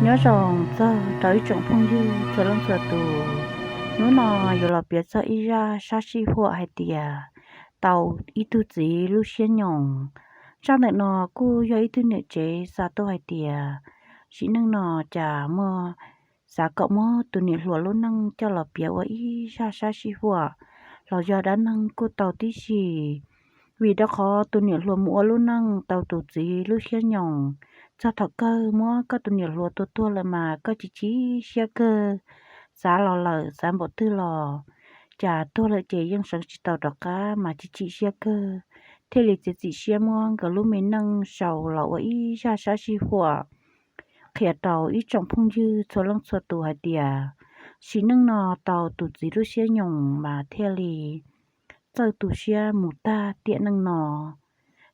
Nyob zoo txog rau ib tsoom phooj ywg txhua leej txhua tus, hnub no yuav los piav txog ib zaj sab sij huam hais tias tau ib tug txiv lub siab nyoos. Zaj ntawm no kuj yog ib tug niam tsev xa tuaj hais tias sim neej no cas muaj xav kom muab tus niam hluas lub neej coj los piav ua ib zaj sab sij huam los yog dab neeg kuj tau tib si. Vim rau qhov tus niam hluas mus ua lub neej tau tus txiv lub siab nyoos, txog thaum kawg muab koj tus niam hluas tua tuag lawm mas koj tsis chim siab kawg. Xav los lawm xav npaum twg los cas tuag lawm ces yeej sawv tsis tau rov qab mas tsis chim siab kawg, thiaj li txiav txim siab muab nkawd lub me neej sau los ua ib zaj sab sij huam qhia rau ib tsoom phooj ywg txhua leej txhua tus hais tias sim neej no tau tus txiv lub siab nyoos mas thiaj li txawj tu siab mus tag tiam neej no.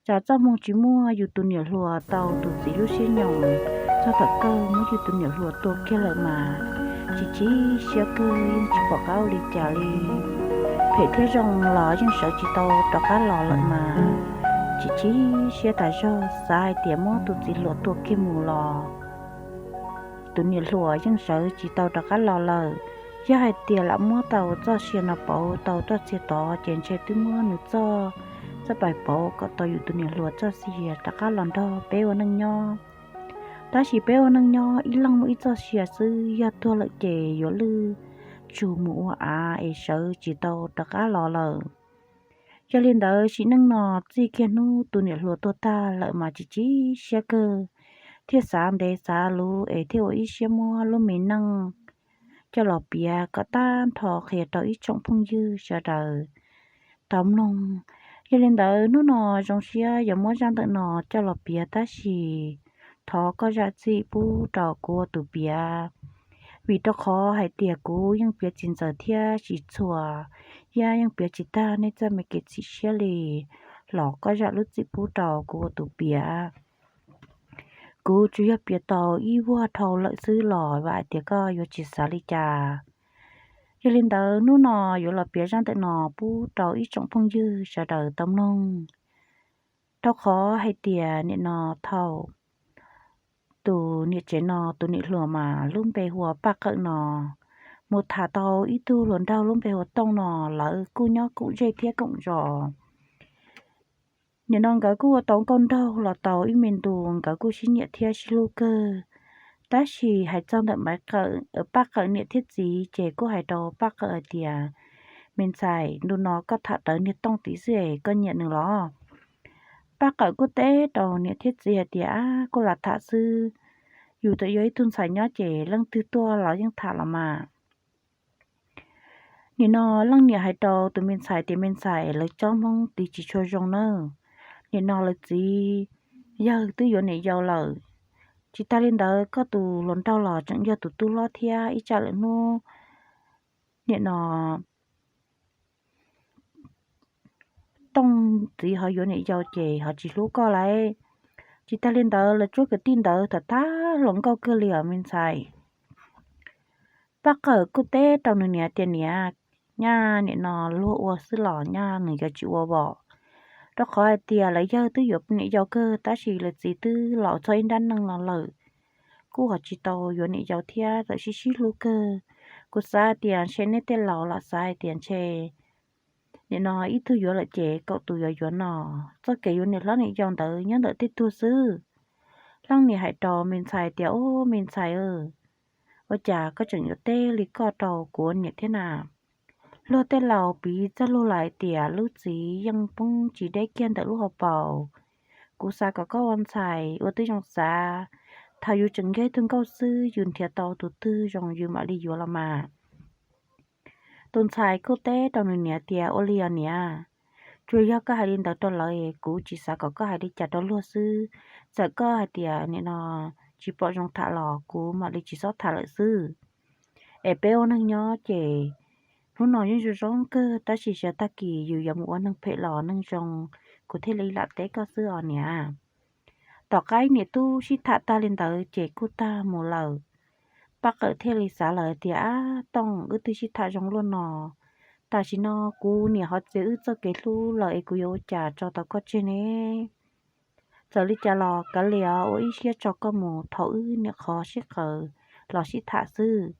Cas txoj hmoo tsis muaj yus tus niam hluas tau tus txiv lub siab nyoos, txog thaum kawg muab yus tus niam hluas tua kiag lawm mas tsis chim siab kawg, yeej tsis pom qab ua li cas li. Phem thiab zoo los yeej sawv tsis tau rov qab los lawm mas tsis chim siab tas zog, xav hais tias muab tus txiv hluas tua kiag mus los tus niam hluas yeej sawv tsis tau rov qab los lawm. Yog hais tias lam muab tau txoj sia no pauv tau txoj sia tod ces ntshe twb muab nws txoj, txoj pais pauv kom tau yus tus niam hluas txoj sia rov qab los nrog peb ua neej nyob. Tab sis peb ua neej nyob ib leeg muaj ib txoj sia xwb, yog tuag lawm ces yuav lwj tsum mus ua av es sawv tsis tau rov qab los lawm. Yog li ntawd sim neej no txij kiag hnub tus niam hluas tuag tag lawm mas tsis chim siab kawg, thiaj xav ntev xav luv es thiaj ua ib siab muab lub me neej coj los piav kom tag nrho qhia rau ib tsoom phooj ywg sawv daws tau mloog. Yog li ntawd hnub no zoo siab yuav muab zaj ntawm no coj los piav tab sis thov koj zam txim pub rau kuv ua tus piav, vim rau qhov hais tias kuv yeej piav tsis ntxaws thiab tsis txhua, thiab yeej piav tsis tag nej txoj me kev txhim siab li, los koj zam lub txim pub rau kuv ua tus piav. Kuv tsuas yog piav tau ib vuag dhau lawm xwb los vam hais tias koj yuav tsis xav li cas. Yog li ntawd hnub no yuav los piav zaj ntawm no pub rau ib tsoom phooj ywg sawv daws tau mloog. Rau qhov hais tias nim no thaum tus niam tsev no tus niam hluas mas lub npe hu ua Paj Qawm no, mus tham tau ib tug hluas nraug lub npe hu ua Tooj no, lawv kuj nyob koom zej thiab koom zos. Nim no nkawd kuj ua tau nkauj nraug los tau ib me ntu, nkawd kuj sib nyiam thiab sib hlub kawg. Tab sis hais txog ntawm Maiv Qawm, Paj Qawm niam thiab txiv ces kuj hais rau Paj Qawm hais tias, me ntxhais, ntu no koj tham rawv niag Tooj tid xwb es koj nyiam nws los? Paj Qawm kuj teb rau niam thiab txiv hais tias, ab, kuj lam tham xwb, yus txawm yog ib tug ntxhais nyob ces leej twg tuaj los yeej tham los mas. Nim no leej niam hais rau tus me ntxhais tias, me ntxhais, lawv tsob Hmoob tiv tsis tshua zoo nawb. Nim no lawv txiv yawg twb yuav niam yau lawm. Tsis tas li ntawd koj tus hluas nraug los tseem yog tus tub hlob thiab, ib tsam lawm hnub nim no Tooj txiv ho yuav niam yau ces ho tsis hlub koj lauj. Tsis tas li ntawd lawv tsuab kwv tij ntawd tham tham hluas nkauj kawg li os me ntxhais. Paj Qawm kuj teb rau nws niam tias, niam, nyaj nim no luag ua xwb los nyaj nws yuav tsis ua vom, rau qhov hais tias lawv yawg twb yuav niam yau kawg tab sis lawv txiv twb los txog ib nrab neej no lawm, kuj ho tsis tau yuav niam yau thiab txawm sib sib hlub kawg. Kuv xav hais tias ntshe nej tej laus los xav hais tias ntshe nim no ib tug yuav lawm ces kaum tus yuav yuav no. Txoj kev yuav niam hlob niam yau ntawd nyob ntawm tej tug xwb. Leej niam hais rau me ntxhais tias, ub, me ntxhais, ua cas koj tseem yuav teb li koj rau kuv niam thiab na? Luag tej laus piv txoj lus lawm hais tias lub txiv yeej poob tsis deb kiag ntawm lub hauv paus. Kuv xav kom koj ua ntxhais ua twb zoo xav, thaum yus tseem yog ib tug nkauj xwb yus nrhiav tau tus twg zoo yus mam li yuav los mas. Tus ntxhais kuj teb rau nws niam tias, ua li os niam, tsuas yog koj hais li ntawd rau lawv, kuv tsis xav kom koj hais li cas rau luag xwb. Txawm koj hais tias nim no tsis pom zoo tham los kuv mam li tsis txhob tham lawm xwb. es peb ua neeg nyob ces hnub no yeej zoo zoo kawg, tab sis xyov tag kis yus yuav mus ua neeg phem los neeg zoo, kuv thiaj li lam teb koj xwb os niam. Tom qab niam tub sib tham tag li ntawd ces kuj tag mus lawm. Paj Qawm thiaj li xav lawm tias, Ab Tooj, wb twb sib tham zoo luaj no, tam sim no kuv niam ho txiav wb txoj kev hlub lawm es kuv yuav ua cas tso tau koj tseg ne? Txawm li cas los kav liam, ua ib siab tso koj mus, thaum wb niam qhov sib qawm los sib tham xwb.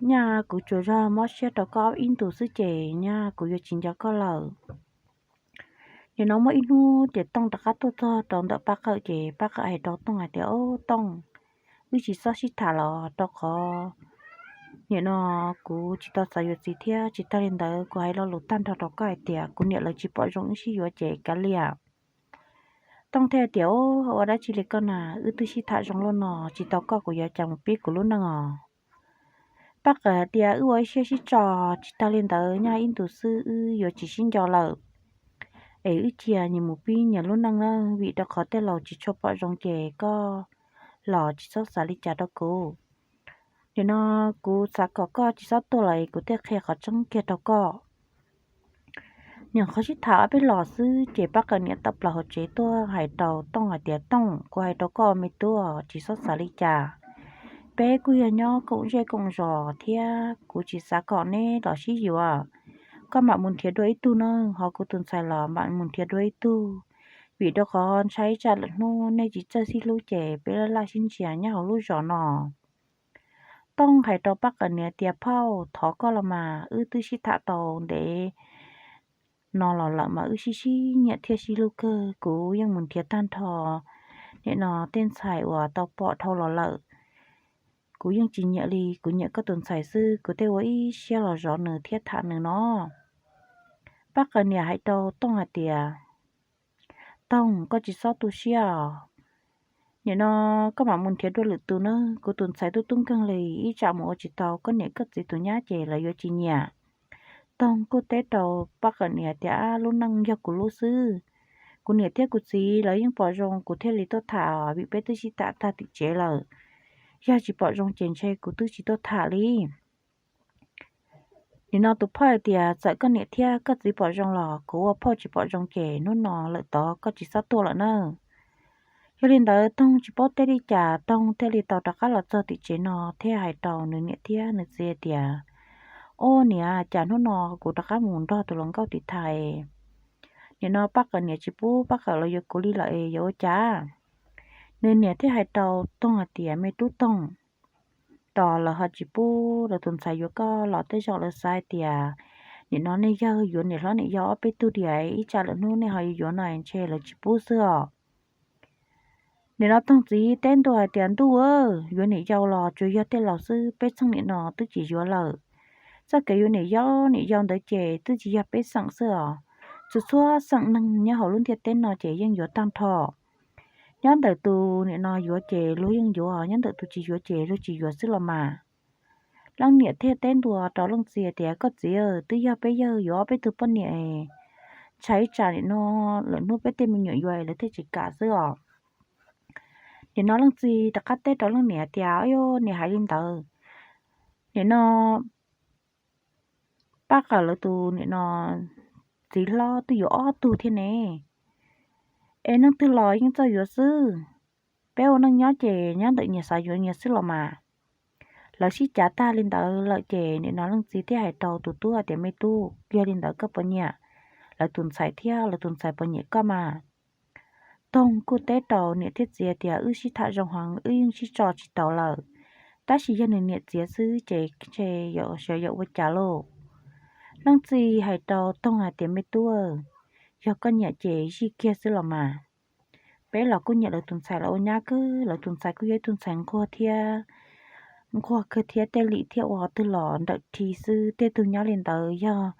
Nyaj kuv tsuas yog mob siab rau koj ib ntus xwb ces nyaj kuv yuav tsis nco koj lawm. Nim no muaj ib hnub ces Tooj rov qab tuaj txog rau ntawm Paj Qawm ces Paj Qawm hais rau Tooj hais tias, Ob Tooj, wb tsis txhob sib tham los rau qhov nim no kuv tsis tau xav yuav txiv thiab, tsis tag li ntawd kuv hais lo lus tag nrho rau koj hais tias kuv niam lawv tsis pom zoo wb sib yuav ces kav liam. Tooj thiaj tias, Ua dab tsi li koj na, wb twb sib tham zoo luaj no, tsis tau koj kuv yuav cas mus pib kuv lub neej os? Paj Qawm hais tias, Wb ua ib siab sib tso, tsis tag li ntawd nyaj ib ntus xwb wb yuav tsis sib nco lawm. Es wb cia nyias mus pib nyias lub neej na, vim rau qhov tej laus tsis tshua pom zoo ces koj los tsis txhob xav li cas rau kuv. Nim no kuv xav kom koj tsis txhob tuaj los kuv thiaj qhia qhov tseeb kiag rau koj. Nim qhov sib tham ob peb los xwb ces Paj Qawm niam tawm plaws hauv tsev tuaj hais rau Tooj hais tias, Tooj, kuv hais rau koj me tub, tsis txhob xav li cas. Peb kuj yog nyob koom zej koom zos thiab kuv tsis xav kom neb los sib yuav. Koj mam mus nrhiav dua ib tug na, ho kuv tus ntxhais los mam mus nrhiav dua ib tug, vim rau qhov ntshai ib tsam lwm hnub nej tsis txawj sib hlub ces peb laj laj sib ntsia nyob hauv lub zos no. Tooj hais rau Paj Qawm niam tias, Phauj, thov koj los mas, wb twb sib tham tau ntev no los lawm mas wb sib sib nyiam thiab sib hlub kawg. Kuv yeej mus nrhiav tag nrho nim no tej ntxhais uas tau pom dhau los lawm, kuv yeej tsis nyiam li, kuv nyiam koj tus ntxhais xwb, kuv thiaj ua ib siab los zov nws thiab tham nws no. Paj Qawm niam hais rau Tooj hais tias, Tooj, koj tsis txhob tu siab os. Nim no koj mam mus nrhiav dua lwm tus na, kuv tus ntxhais tub tub nkeeg li, ib tsam mus ua tsis tau koj niam koj txiv tus nyab ces lawv yuav tsis nyiam. Tooj kuj teb rau Paj Qawm niam tias, Lub neej yog kuv lub xwb, kuv niam thiab kuv txiv lawv yeej pom zoo kuv thiaj li tuaj tham, vim peb twb sib tham tag tim tsev lawm. Yog tsis pom zoo ces ntshe kuv twb tsis tuaj tham li. Nim no tus phauj hais tias, Txawm koj niam thiab koj txiv pom zoo los kuv ua phauj tsis pom zoo ces hnub no lawm tod koj tsis txhob tuaj lawm na. Yog li ntawd Tooj tsis paub teb li cas, Tooj thiaj li tau rov qab los txog tim tsev no thiaj hais rau nws niam thiab nws txiv tias, Ob niam, cas hnub no kuv rov qab mus nrog tus hluas nkauj tiv thaiv, nim no Paj Qawm niam tsis pub Paj Qawm los yuav kuv li lawm es yuav ua cas? Nws niam thiaj hais rau Tooj hais tias, Me tub Tooj, tos lawv ho tsis pub lawv tus ntxhais yuav koj los tej zaum lawv xav hais tias nim no nej yawg yuav niam hlob niam yau ob peb tug diam, ib tsam lwm hnub nej ho yuav yuav no ntshe lawv tsis pub xwb os. Nim no Tooj txiv teb ntua hais tias, Ntuj, yuav niam yau los tsuas yog tej laus xwb, peb txheej nim no twb tsis yuav lawm. Txoj kev yuav niam hlob niam yau ntawd ces twb tsis yog peb xeem xwb os, txhua txhua xeem neeg nyob hauv lub ntiaj teb no ces yeej yuav tag nrho. Nyob ntawm tus nim no yuav ces luag yeej yuav, nyob ntawm tus tsis yuav ces luag tsis yuav xwb los mas. Leej niam thiaj teb ntua rau leej txiv tias, Koj txiv, twb yog peb yawg yuav ob peb tug poj niam, ntshai ib tsam nim no lwm hnub peb tej me nyuam yuav lawv thiaj tsis kam xwb os. Nim no leej txiv rov qab teb rau leej niam tias, Ib, niam hais li ntawd, nim no Paj Qawm lawv tus nim no txiv hlob twb yuav ob tug thiab ne, es neeg twg los yeej txawj yuav xwb. Peb ua neej nyob ces nyob ntawm nyias xav yuav nyias xwb los mas. Lawv sib cav tag li ntawd lawm ces nim no leej txiv thiaj hais rau tus tub tias, Me tub, yog li ntawd koj puas nyiam lawv tus ntxhais thiab lawv tus ntxhais puas nyiam koj mas? Toog kuj teb rau niam thiab txiv tias, Wb sib tham zoo heev, wb yeej sib tso tsis taus lawm, tab sis yog nws niam txiav xwb ces ntshe xyov yuav ua cas lauj. Leej txiv hais rau Toog hais tias, Me tub, yog koj nyiam ces zij kiag xwb los mas. Peb los kuj nyiam lawv tus ntxhais los ua nyab kawg, lawv tus ntxhais kuj yog ib tug ntxhais nquag thiab, nquag kawg thiab, tej lim thiab ua qhov twg los nrawm rhi xwb. Tej tug nyob li ntawd yog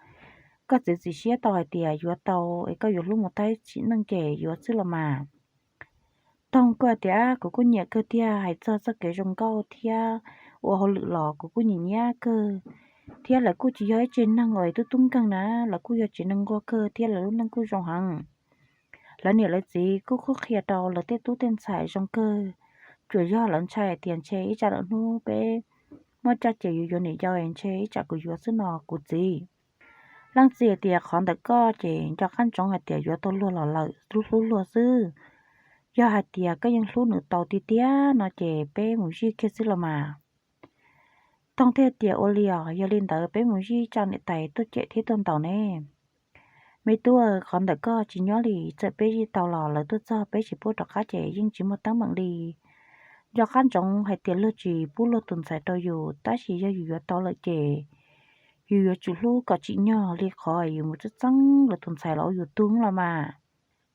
koj txiav txim siab tau hais tias yuav tau es koj yuav hlub mus tag sim neej ces yuav xwb los mas. Toog kuj hais tias, Kuv kuj nyiam kawg tiag, hais txog txoj kev zoo nkauj thiab ua hauj lwm los kuv kuj nyiam nyiam kawg, thiab lawv kuj tsis yog ib tsev neeg uas tub tub nkeeg na, lawv kuj yog tsev neeg nquag kawg thiab lawv lub neej kuj zoo heev. Lawv niam lawv txiv kuj qhuab qhia rau lawv tej tub tej ntxhais zoo kawg, tsuas yog lawv ntshai hais tias ntshe ib tsam lwm hnub peb muaj caj ces yuav yuav niam yau es ntshe ib tsam kuv yuav xwb no kuv txiv. Leej txiv hais tias qhov ntawm koj ces nco qab ntsoov hais tias yuav tau luag los lawm hlub hlub luag xwb. Yog hais tias koj yeej hlub nws tau tiag tiag no ces peb mus zij kiag xwb los mas. Toog thiaj tias ua li os, yog li ntawd peb mus zij tsa niam tais tuaj cem thiab tuaj ntaus ne. Me tub, qhov ntawm koj tsis nyob li, txawm peb zij tau los lawv tuaj txog peb tsis pub rov qab ces yeej tsis muaj teeb meem li. Nco qab ntsoov hais tias luag tsis pub luag tus ntxhais rau yus, tab sis yog yus yuav tau lawm ces yus yuav tsum hlub kom tsim nyog li qhov yus mus txeeb txeeb luag tus ntxhais los ua yus tug los mas.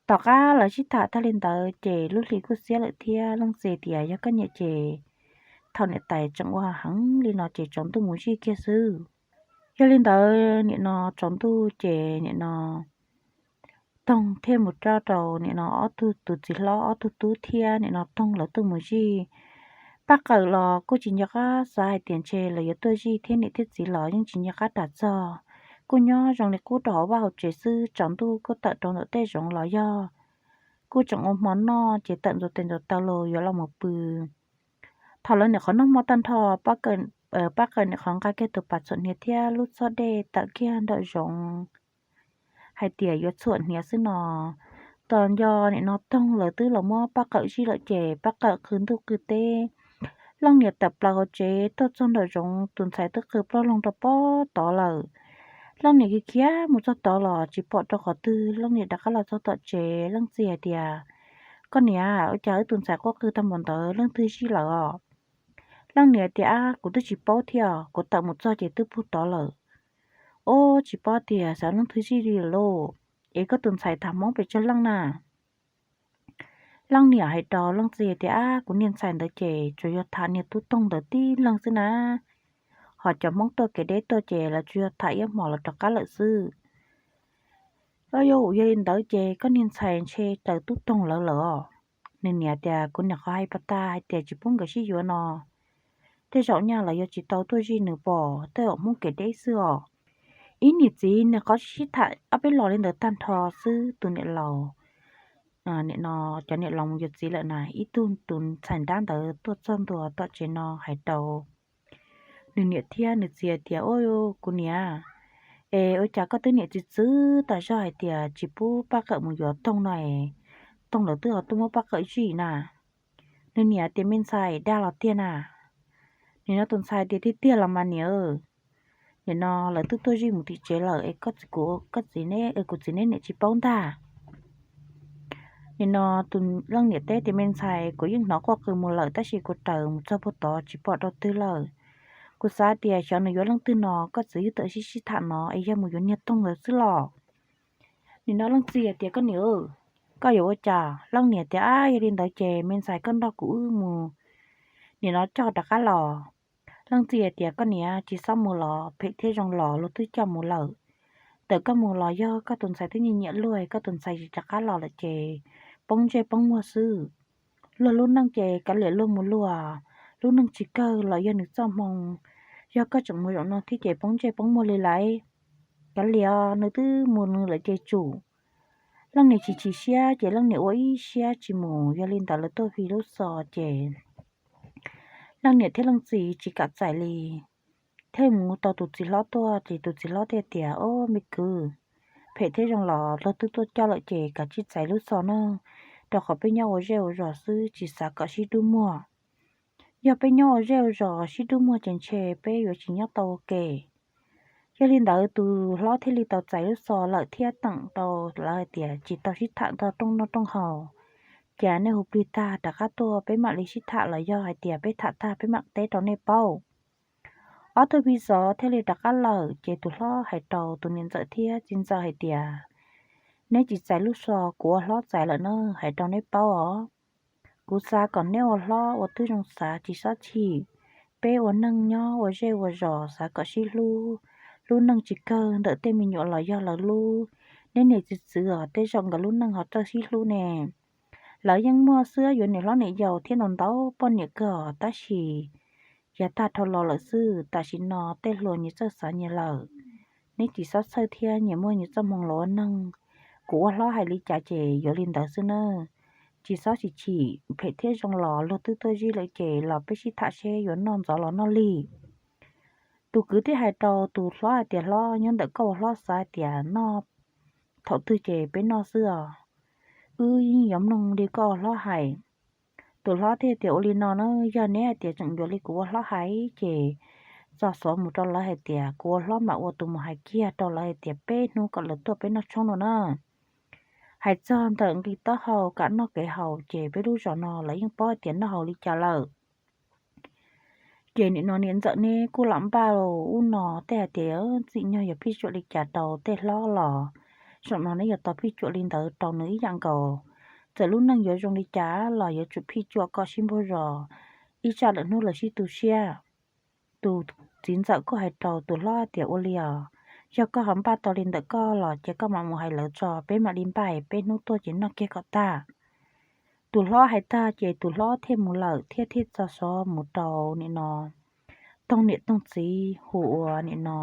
Tom qab lawv sib tham tag li ntawd ces lub hli kuj xiab lawm thiab, leej txiv tias yog koj nyiam ces thaum niam tais tseem ua heev li no ces tsaus ntuj mus zij kiag xwb. Yog li ntawd nim no tsaus ntuj ces nim no Toog thiaj mus coj rau nim no ob tug tus txiv hlob ob tug tub thiab nim no Toog lawv tuaj mus zij. Paj Qawm los kuj tsis nco qab xav hais tias ntshe lawv yuav tuaj zij thiab niam thiab txiv los yeej tsis nco qab ras txog. Kuj nyob zoo li qub rau hauv vaj hauv tsev xwb, tsaus ntuj kuj tawm rau ntawm tej zoov los yog kuj tseem ua hmo noj ces tawm ntxuav tes ntxuav taw los yuav los mus pw. Thaum lawv nim qhov noj hmo tag nrho, Paj Qawm nim qhov nqa kiag tus pas txhuam hniav thiab lub txhob dej tawm kiag nraum zoov hais tias yuav txhuam hniav xwb no. Tos nco nim no Toog lawv twb los muab Paj Qawm zij lawm ces Paj Qawm qw ntuj qw teb. Leej niam tawm plaws hauv tsev tuaj txog nraum zoov, tus ntxhais twb qw ploj loo rau pob tod lawm. Leej niam khiav khiav mus txog tod los tsis pom rau qhov twg, leej niam rov qab los txog tom tsev, leej txiv hais tias, koj niam, ua cas wb tus ntxhais quaj qw tag npaum ntawd, leej twg zij lawm os? Leej niam tias, ab, kuv twb tsis paub thiab, kuv tawm mus txog ces twb pug tod lawm. Ob, tsis paub tias xyov leej twg zij li lauj. Es koj tus ntxhais tham Hmoob pes tsawg leej na? Leej niam hais rau leej txiv tias, ab, kuv niag ntxhais ntawd ces tsuas yog tham niag tub Toog ntawd tib leeg xwb na. Ho cov Hmoob tuaj kev deb tuaj ces lawv tsuas yog tham ib hmos los rov qab lawm xwb. Yog li ntawd ces koj niag ntxhais ntshe raws tub Toog lawv lawm os. Nws niam tias, kuv niam qhov hais pas tag hais tias tsis pub nkawd sib yuav no, tej zaum nyaj lawv yuav tsis tau tuaj zij nws pom tej zaum Hmoob kev deb xwb os. Ib niam txiv niag qhov sib tham ob peb los li ntawd tag nrho xwb, tus niam laus, nim no cov niam laus mus yuav txiv lawm na, ib tug tus ntxhais nrab ntawd tuaj txog ntua tom tsev no hais rau nws niam thiab nws txiv tias, ua, kuv niam, es ua cas koj twb niam txiv txwv tas zog hais tias tsis pub Paj Qawm mus yuav Toog no es Toog lawv twb ho tuaj muab Paj Qawm zij na? Nws niam tias, me ntxhais, dag los tiag na? Nim no tus ntxhais tias, tiag tiag los mas niam. Nim no lawv twb tuaj zij mus tim tsev lawm es koj txiv, koj txiv, kuv txiv neb niam tsis paub ntag. Nim no tus leej niam teb tias, me ntxhais, kuv yeej hnov quaj qw mus lawm tab sis kuv raws mus txog puag tod tsis pom rau twg lawm. Kuv xav tias xyov nws yuav leej twg no, koj txiv wb tawm sib sib tham no es yog mus yuav niag Toog ntawd xwb los. Nim no leej txiv tias, koj niam, koj yuav ua cas? Leej niam tias, ab, yog li ntawd ces me ntxhais koj nrog kuv wb mus, nim no coj rov qab los. Leej txiv tias, koj niam, tsis txhob mus los, phem thiab zoo los luag twb coj mus lawm. Tawm koj mus los yog koj tus ntxhais twb nyiam nyiam luag, koj tus ntxhais tsis rov qab los lawm ces poob ntsej poob muag xwb. Luag lub neej ces kav liam luag mus luag, lub neej tsis kawg los yog nws txoj hmoo. Yog koj tseem mus zaum no thiab ces poob ntsej poob muag li lawm. Kav liam, nws twb mus nws lawm ces tsum. Leej niam chim chim siab ces leej niam ua ib siab tsis mus, yog li ntawd lawv tuaj fi lub xos ces leej niam thiab leej txiv tsis kam txais li, thiaj mus tau tus txiv hlob tuaj ces tus txiv hlob thiaj tias, o, me kwv, phem thiab zoo los luag twb tuaj coj lawm ces kav tsij txais lub xos nawb, rau qhov peb nyob ua zej ua zos xwb tsis xav kom sib dub muag. Yog peb nyob ua zej ua zos sib dub muag ces ntshe peb yuav tsis nyob tau ua ke. Yog li ntawd tus hlob thiaj li tau txais lub xos lawm thiab teem tau lawv hais tias tsis tau sib tham txog rooj noj rooj haus. Ces nej hu plig tag rov qab tuaj peb mam li sib tham los yog hais tias peb tham tag peb mam teb rau nej paub. Ob tug plig xov thiaj li rov qab lawm ces tus hlob hais rau tus niam ntxawm thiab txiv ntxawm hais tias, neb tsis txais lub xos kuv ua hlob txais lawm na, hais rau neb paub os. Kuv xav kom neb ua hlob ua tib zoo xav tsis txhob chim. Peb ua neej nyob ua zej ua zos xav kom sib hlub. Lub neej tsis kawg ntawm tej me nyuam los yog lawv lub. Neb niam txiv txwv os tej zaum nkawd lub neej ho txawj sib hlub ne. Lawv yeej muaj xwb yuav niam hlob niam yau thiab ntau ntau poj niam kawg os tab sis yav tag dhau los lawm xwb, tam sim no tej hluas nyias txawj xav nyias lawm. Neb tsis txhob txhawj thiab nyias muaj nyias txoj hmoo los ua neeg. Kuv ua hlob hais li cas ces yuav li ntawd xwb nawb. Tsis txhob tsis chim, phem thiab zoo los luag twb tuaj zij lawm ces los peb sib tham seb yuav noj ntxov los noj lig. Tus kwv thiaj hais rau tus hlob hais tias, Hlob, nyob ntawm koj ua hlob xav hais tias noj thaum twg ces peb noj xwb os, wb yeej yuav mloog li koj ua hlob hais. Tus hlob thiaj tias, Ua li no na, yog neb hais tias tseem yuav li kuv ua hlob hais ces txog xov mus rau lawv hais tias kuv ua hlob mam ua tus mus hais kiag rau lawv hais tias peb hnub kom lawv tuaj peb noj tshoob no na. Hais txog ntawm nqi taub hau kam noj kev haus ces peb lub zos no lawv yeej paub hais tias noj haus li cas lawm. Ces nim no niam ntxawm neb kuj lam npaj ub no tej hais tias txim nyog yog phij cuam li cas rau tej hlob los zaum no neb yuav tau phij cuam li ntawd rau nws ib yam nkaus. Txawm lub neej yuav zoo li cas los yuav tsum phij cuam kom sib npaug zos, ib tsam lwm hnub lawv sib tu siab. Tus txiv ntxawm kuj hais rau tus hlob tias, Ua li os, yog koj ho npaj tau li ntawm koj los ces koj mam mus hais lawv tso, peb mam li npaj peb hnub tuaj ces noj kiag kom tag. Tus hlob hais tag ces tus hlob thiaj mus lawm thiab thiaj txog xov mus rau nim no Toog niam Toog txiv hu ua nim no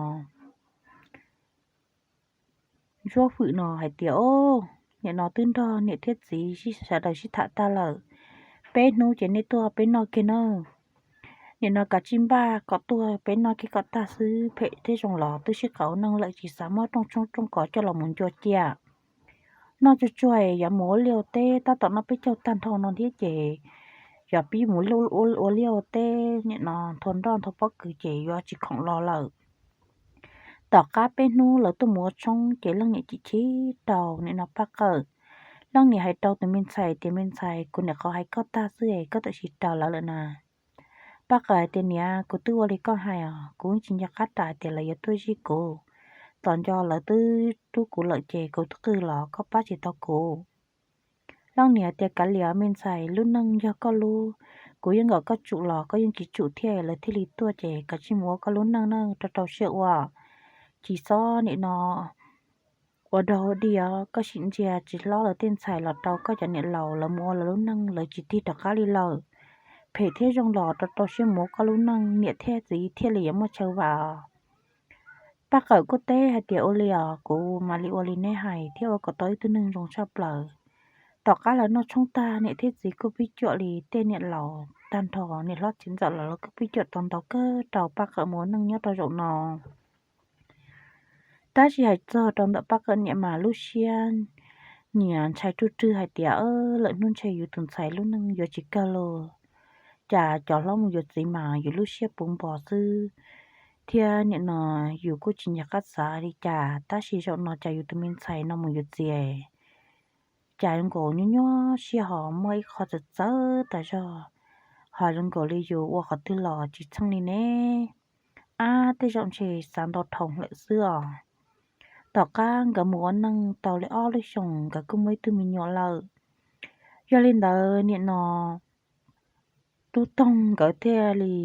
Ntsuab Fwm no hais tias, Ov, nim no twb nrog niam thiab txiv sawv daws sib tham tag lawm, peb hnub ces nej tuaj peb noj kiag nawb. Nim no kav tsij npaj kom tuaj peb noj kiag kom tag xwb, phem thiab zoo los twb sib qawm neej lawm tsis xav muab rooj tshoob rooj kos coj los mus ncua cia. Noj tsuag tsuag yuav mus ua liaj ua teb, tab tom noj peb caug tag nrho no thiab ces yuav pib mus ua liaj ua teb nim no nthua nroj nthua pob kws ces yuav tsis khoom los lawm. Tom qab peb hnub lawv tuaj mus ua tshoob ces leej niam chim chim rau nim no Paj Qawm. Leej niam hais rau tus me ntxhais tias, Me ntxhais, kuv niam qhov hais koj tag xwb es koj tawm sim raws lawv lawm na. Paj Qawm hais tias, Niam, kuv twb ua li koj hais os, kuv tsis nco qab ras tias lawv yuav tuaj zij kuv. Tos nco lawv twb rub kuv lawm ces kuv twb qw los koj pab tsis tau kuv. Leej niam tias, Kav liam me ntxhais, lub neej yog koj lub, kuv yeej kom koj tsum los koj yeej tsis tsum thiab, lawv thiaj li tuaj ces koj cia li mus ua koj lub neej na, rau rau siab ua. Tsis txhob nim no ua dog ua dig os, koj sim ntsia tsis hlob lawv tej ntxhais los rau koj cov niam laus, lawv mus ua lawv lub neej lawv tsis tig rov qab li lawm. Phem thiab zoo los rau rau siab mus ua koj lub neej, niam thiab txiv thiaj li yuav muaj chaw vam. Paj Qawm kuj teb hais tias, Ua li os, kuv mam li ua li neb hais thiab ua kom tau ib tug neeg zoo tshaj plaws. Tom qab lawv noj tshoob tag, niam thiab txiv kuj pib cuam li tej niam laus tag nrho, niam hlob txiv ntxawm los lawv kuj pib cuam tau ntau kawg rau Paj Qawm mus ua neej nyob rau zaum no. Tab sis hais txog rau ntawm Paj Qawm niam mas lub siab nyiam ntshai ruj rwg hais tias, Lwm hnub ntshe yus tus ntxhais lub neej yuav tsis kawg lauj. Cas cov hlob mus yuav txiv mas yus lub siab puv npo xwb, thiab nim no yus kuj tsis nco qab xav li cas, tab sis zaum no cas yus tus me ntxhais no mus yuav txiv, cas zoo nkaus nyob nyob siab ho muaj ib qho txawv txawv tas zog, ho zoo nkaus li yus ua qhov twg los tsis txheej li ne. Ab, tej zaum ntshe xav ntau dhau lawm xwb os. Tom qab nkawd mus ua neej tau li ob lub xyoos nkawd kuj muaj ib tug me nyuam lawm. Yog li ntawd nim no Tub Toog nkawd thiaj li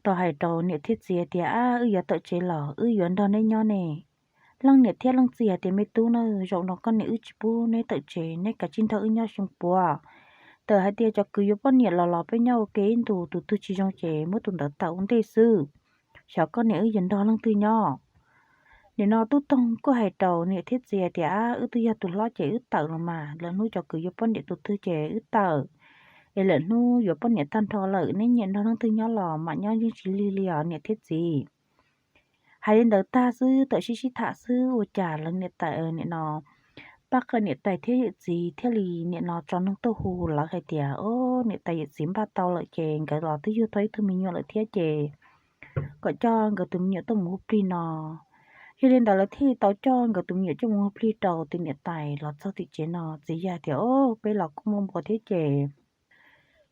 tau hais rau niam thiab txiv tias, Ab, wb yuav tawm tsev los wb yuav nrog neb nyob ne. Leej niam thiab leej txiv hais tias, Me tub na, zaum no koj niam wb tsis pub neb tawm tsev, neb kav tsij nrog wb nyob xyoo puav. Txawm hais tias cov kwv yuav poj niam los los peb nyob ua ke ib ntus, tus twg tsis zoo ces muab tus ntawd tawm ua ntej xwb. Xyov koj niam wb yuav nrog leej twg nyob. Nim no Tub Toog kuj hais rau niam thiab txiv tias, Ab, wb twb yog tus hlob ces wb tawm los mas, lwm hnub cov kwv yuav poj niam tus twg ces wb tawm. Es lwm hnub yuav poj niam tag nrho lawm, neb nyiam nrog leej twg nyob los mam nyob, yeej tsis lig li os niam thiab txiv. Hais li ntawd tag xwb, tawm sib sib tham xwb ua cas lawv niam tais, nim no Paj Qawm niam tais thiab yawm txiv thiaj li nim no tso neeg tuaj hu lawv hais tias, Ob, niam tais yawm txiv npaj tau lawm ces nkawd los twb yug tau ib tug me nyuam lawm thiab ces kom coj nkawd tus me nyuam tuaj mus hu plig no. Yog li ntawd lawv thiaj li tau coj nkawd tus me nyuam coj mus hu plig rau tus niam tais los txog tim tsev no. Txiv yawg tias, Ob, peb los kuj muaj npua thiab ces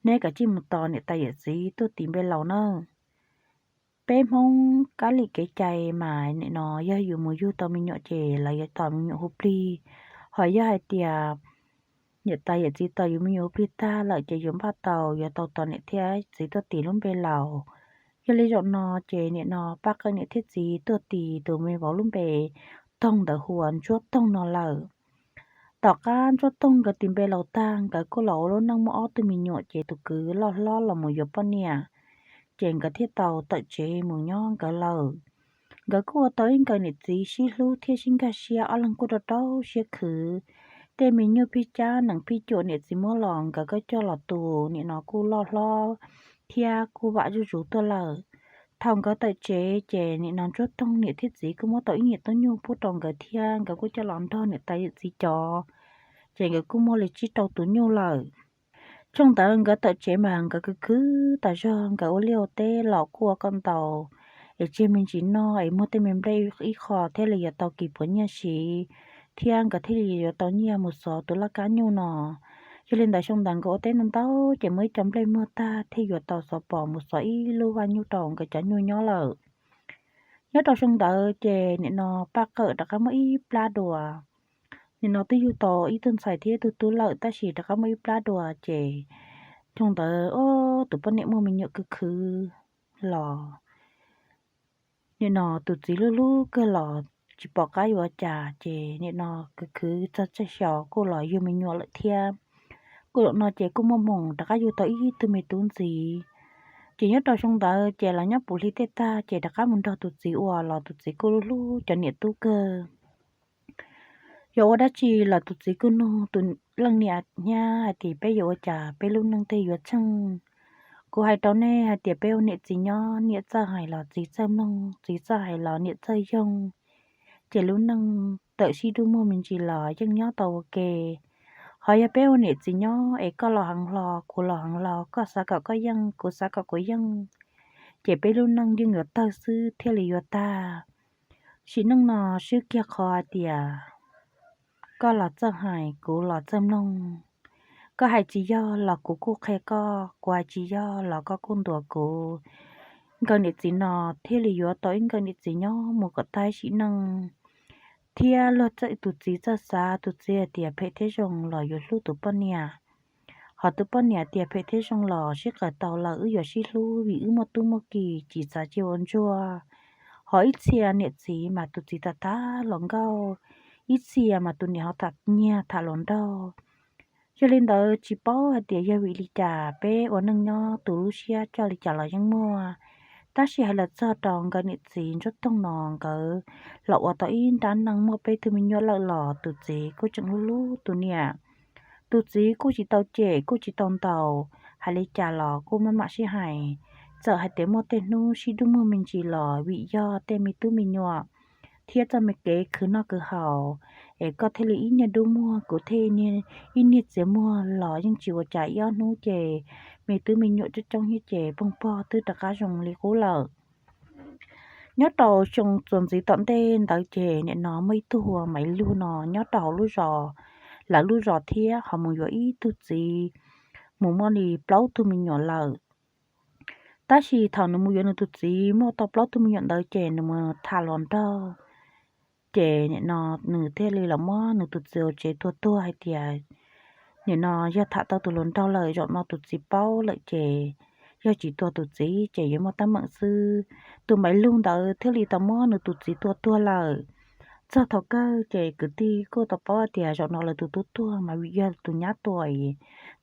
neb kav tsij mus tos niam tais yawm txiv tuaj tis npe laus nawb. Peb Hmoob kab lim kev cai mas nim no yog yus mus yug tau me nyuam ces lawv yuav tos me nyuam hu plig. Ho yog hais tias niam tais yawm txiv tos yus me nyuam hu plig tag lawm ces yus npaj tau yuav tau tos niam thiab txiv tuaj tis lub npe laus. Yog li zaum no ces nim no Paj Qawm niam thiab txiv tuaj tis tus me vauv lub npe Toog ntawd hu ua Ntsuab Toog no lawm. Tom qab Ntsuab Toog nkawd tis npe laus tag, nkawd kuj los ua lub neej muaj ob tug me nyuam ces tus kwv loj hlob los mus yuav poj niam, ces nkawd thiaj tau tawm tsev mus nyob nkawd lawm. Nkawd kuj ua tau ib nkawm niam txiv sib hlub thiab sib nkag siab, ob leeg kuj rau rau siab khwv. Tej me nyuj phij cab nees phij cuam niam txiv muab los nkawd kuj coj los tu, nim no kuj loj hlob thiab kuj vam zuj zus tuaj lawm. Thaum nkawd tawm tsev ces nim no Ntsuab Toog niam thiab txiv kuj muab tau ib nyuag tub nyuj pub rau nkawd thiab nkawd kuj coj los nrog niam tais yawm txiv cov, ces nkawd kuj muaj li tsib rau tus nyuj lawm. Xyoo ntawd nkawd tawm tsev mas nkawd khwv khwv tas zog, nkawd ua liaj ua teb los kuj ua kom ntau, es tseg me ntsis noj es muag tej me nplej ib qho thiaj li yuav tau kis puav nyiaj siv, thiab nkawd thiaj li yuav tau nyiaj mus xov tus laj kab nyuj no. Yog li ntawd xyoo ntawd nkawd ua teb ntau ntau ces muaj ib co nplej muag tag thiaj yuav tau xov pos mus xov ib lub vaj nyuj rau nkawd cov nyuj nyob lawm. Nyob rau xyoo ntawd ces nim no Paj Qawm rov qab muaj ib plab dua. Nim no twb yug tau ib tug ntxhais thiab ib tug tub lawm tab sis rov qab muaj ib plab dua ces xyoo ntawd tus poj niam muaj me nyuam khwv khwv los nim no tus txiv hlub hlub kawg los tsis pom qab yuav ua cas ces nim no khwv khwv txog tsaj xyos kuj los yug me nyuam lawm thiab. Kuj zaum no ces kuj muaj hmoo rov qab yug tau ib tug me tub ntxiv. Ces nyob rau xyoo ntawd ces los nyob puv hli tej tag ces rov qab mus nrog tus txiv ua los tus txiv kuj hlub hlub cov niam tub kawg. Yuav ua dab tsi los tus txiv kuj nug tus leej niam hnyav hais tias peb yuav ua cas peb lub neej tej yuav tsheej. Kuv hais rau nej hais tias peb ua niam txiv nyob niam txawj hais los txiv txawj mloog, txiv txawj hais los niam txawj yoog. Ces lub neej tawm sib dub muag me ntsis los yeej nyob tau ua ke. Ho yog peb ua niam txiv nyob es koj los heev hlo kuv los heev hlo, koj xav kom koj yeej kuv xav kom kuv yeej, ces peb lub neej yeej yuav tawg xwb thiaj li yuav tag. Sim neej no swb kiag qhov hais tias koj los txawj hais kuv los txawj mloog. Koj hais tsis yog los kuv kuj qhia koj, kuv hais tsis yog los koj kuj ntuas kuv. Nkawd niam txiv no thiaj li yuav tau ib nkawd niam txiv nyob mus kom tag sim neej. Thiab luag tus txiv txawj xav, tus txiv hais tias phem thiab zoo los yuav hlub tus poj niam. Ho tus poj niam tias phem thiab zoo los sib qawm tau lawm wb yuav sib hlub vim wb muaj tub muaj ki, tsis txav cia ua ntsuag. Ho ib txhia niam txiv mas tus txiv tham tham hluas nkauj, ib txhia mas tus niam ho tham nyiag tham hluas nraug. Yog li ntawd tsis paub hais tias yog vim li cas peb ua neej nyob tus lub siab coj li cas los yeej muaj. Tab sis hais los txog rau nkawd niam txiv Ntsuab Toog no, nkawd los ua tau ib nrab neej muaj peb tug me nyuam lawm los tus txiv kuj tseem hlub hlub tus niam. Tus txiv kuj tsis tau cem kuj tsis tau ntaus, hais li cas los kuj maj mam sib hais. Txawm hais tias muaj tej hnub sib dub muag me ntsis los vim yog tej me tub me nyuam thiab txoj me kev khwv noj khwv haus, es koj thiaj li ib niag dub muag kuv thiaj ib niag txias muag los yeej tsis ua cas, ib ob hnub ces me tub me nyuam coob coob thiab ces pog pog twb rov qab zoo li qub lawm. Nyob rau xyoo txuas ntxiv tom ntej ntawd ces nim no muaj ib tug hu ua Maiv Lug no nyob rau hauv lub zos, lawv lub zos thiab ho mus yuav ib tug txiv, mus muaj li plaub tug me nyuam lawm. Tab sis thaum nws mus yuav nws tus txiv muaj tau plaub tug me nyuam ntawd ces nws mus tham hluas nraug. Ces nim no nws thiaj li los muab nws tus txiv hauv tsev tua tuag hais tias nim no yog tham tau tus hluas nraug lawm zaum no tus txiv paub lawm ces yog tsis tua tus txiv ces yuav muaj teeb meem xwb. Tus Maiv Lug ntawd thiaj li tau muab nws tus txiv tua tuag lawm. Txog thaum kawg ces kwv tij kuj tau paub tias zaum no lawv tus tub tuag mas vim yog tus nyab tua,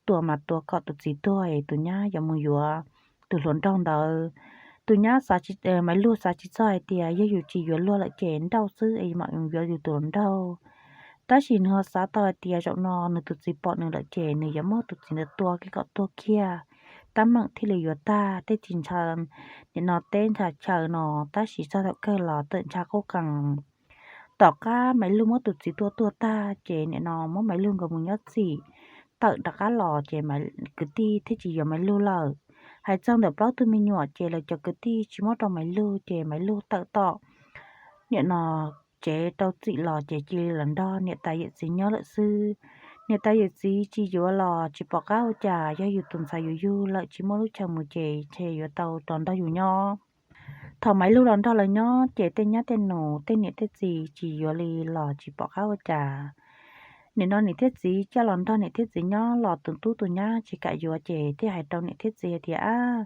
tua mas tua kom tus txiv tuag es tus nyab yuav mus yuav tus hluas nraug ntawd. Tus nyab, Maiv Lug xav tsis txog hais tias yog yus tsis yuav luag lawm ces nrauj xwb es mam yuav yus tus hluas nraug. Tab sis nws ho xav tau hais tias zaum no nws tus txiv pom nws lawm ces nws yuav muab tus txiv ntawd tua kiag kom tuag kiag, teeb meem thiaj li yuav tag. Tej tsis ntshaw, nim no teb ntshaw chaw no, tab sis txog thaum kawg los tawm ntshaw qub qees. Tom qab Maiv Lug muab tus txiv tua tuag tag ces nim no muab Maiv Lug nkawd mus nyob txim, tawm rov qab los ces kwv tij thiaj tsis yuav Maiv Lug lawm. Hais txog ntawm plaub tug me nyuam ces lawv cov kwv tij tsis muab rau Maiv Lug ces Maiv Lug tawm tom nim no tsev rau txim los ces cia li los nrog niam tais yawm txiv nyob lawm xwb. Niam tais yawm txiv tsis yuav los tsis pom qab ua cas, yog yus tus ntxhais yus yug lawm tsis muaj lub chaw mus ces ntshe yuav tau los nrog yus nyob. Thaum Maiv Lug los nrog lawv nyob ces tej nyab tej nus tej niam tej txiv tsis yuav li los tsis pom qab ua cas. Nim no niam thiab txiv coj los nrog niam thiab txiv nyob los tus tub tus nyab tsis kam yuav ces thiaj hais rau niam thiab txiv hais tias, Ab,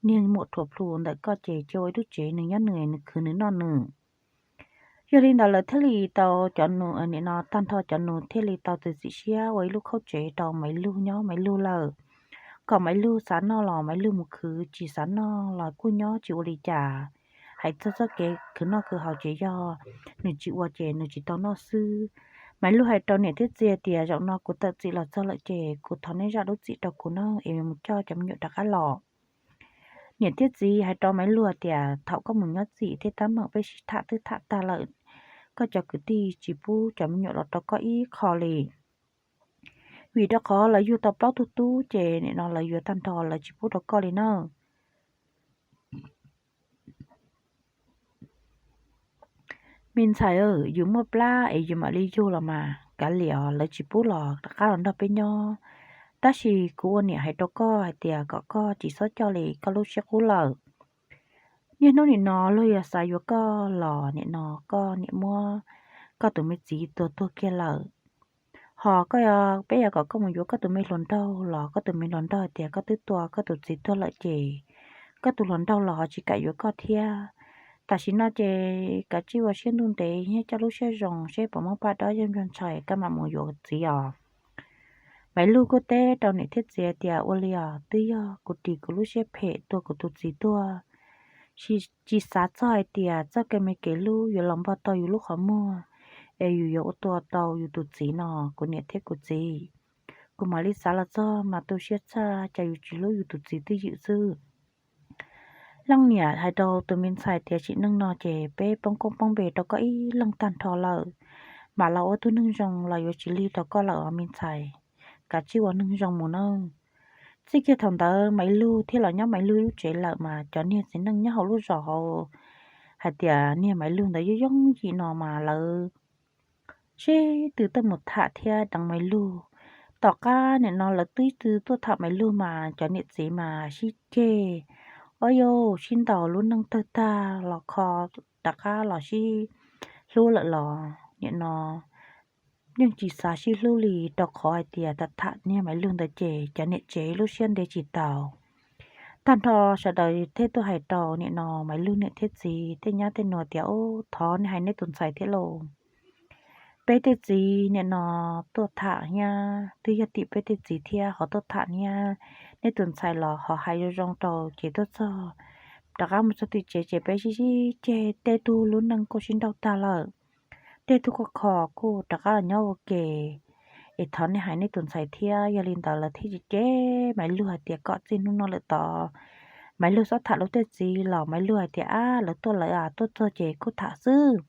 niag muam thuam plhu ntawm koj ces cia ua ib lub tsev nws nyob nws, nws khwv nws noj nws. Yog li ntawd lawv thiaj li tau cov nus, nim no tag nrho cov nus thiaj li tau txiav txim siab ua ib lub khaub tsev rau Maiv Lug nyob Maiv Lug lawm. Kom Maiv Lug xav noj los Maiv Lug mus khwv, tsis xav noj los kuj nyob tsis ua li cas. Hais txog txoj kev khwv noj khwv haus ces yog nws tsis ua ces nws tsis tau noj xwb. Maiv Lug hais rau niam thiab txiv tias, Zaum no kuv tawm txim los txog lawm ces kuv thov neb zam lub txim rau kuv nawb es mus coj cov me nyuam rov qab los. Niam thiab txiv hais rau Maiv Lug tias, thaum koj mus nyob txim thiab tab meeg peb sib tham twb tham tag lawm, koj cov kwv tij tsis pub cov me nyuam los rau koj ib qho li. Vim rau qhov lawv yug tau plaub tug tub ces nim no lawv yuav tag nrho lawv tsis pub rau koj li na. Me ntxhais, yus muaj plab es yus mam li yug los mas kav liam, lawv tsis pub los rov qab los nrog peb nyob. Tab sis kuv ua niam hais rau koj hais tias kom koj tsis txhob coj li koj lub siab qub lawm. Niaj hnub nim no luag yog xav yuav koj los nim no koj niam muab koj tus me txiv tua tuag kiag lawm. Ho koj, peb yog kom koj mus yuav koj tus me hluas nraug los koj tus me hluas nraug tias koj twb tua koj tus txiv tuag lawm ces koj tus hluas nraug los ho tsis kam yuav koj thiab. Tam sim no ces kav tsij ua siab ntuj ntev thiab coj lub siab zoo seb puas muaj paj dab yog npog ntshai koj mam mus yuav txiv os. Maiv Lug kuj teb rau niam thiab txiv tias, ua li os, twb yog kuv ris kuv lub siab phem tua kuv tus txiv tuag, tsis xav txog hais tias txoj kev me kev hlub yuav los npog tau yus lub qhov muag, es yus yuav ua tua tau yus tus txiv no. Kuv niam thiab kuv txiv, kuv mam li xav los txog mas tu siab txhaj cas yus tsis hlub yus tus txiv twj ywm xwb. Leej niam hais rau tus me ntxhais tias, tsim neej no ces peb poob koob poob npe rau koj ib leeg tag nrho lawm, mam los ua tug neeg zoo los yuav tsis lig rau koj lawm os me ntxhais. Kav tsij ua neeg zoo mus nawb. Txij kiag thaum ntawd Maiv Lug thiaj los nyob Maiv Lug lub tsev lawm mas cov niag txiv neej nyob hauv lub zos hauv hais tias niag Maiv Lug ntawd yooj yooj yim no mas lawv sib tw tuaj mus tham thiab deev Maiv Lug. Tom qab nim no lawv twb tw tuaj tham Maiv Lug mas cov niam txiv mas sib ceg, ob yau sib ntaus lub neej tawg tag los kho rov qab los sib hlub lawm los nim no yeej tsis xav sib hlub li rau qhov hais tias tham tham niag Maiv Lug ntawd ces cov niam tsev lub siab ntev tsis taus. Tag nrho sawv daws thiaj tuaj hais rau nim no Maiv Lug niam thiab txiv tej nyab tej nus tias, ub, thov nej hais nej tus ntxhais thiab lauj. Peb tej txiv nim no tuaj tham thiab twb yog tim peb tej txiv thiab ho tuaj tham thiab, nej tus ntxhais los ho hais zoo zoo rau ces tuaj txog rov qab mus txog tim tsev ces peb sib sib ceg tej tug lub neej kuj sib nrauj tag lawm, tej tug kuj kho kuj rov qab los nyob ua ke. Es thov nej hais nej tus ntxhais thiab. Yog li ntawd lawv thiaj cem cem Maiv Lug hais tias kom txij hnub no lawm tod Maiv Lug txhob tham lawv tej txiv los Maiv Lug hais tias, ab, lawv tuaj lawv tuaj txog ces kuj tham xwb.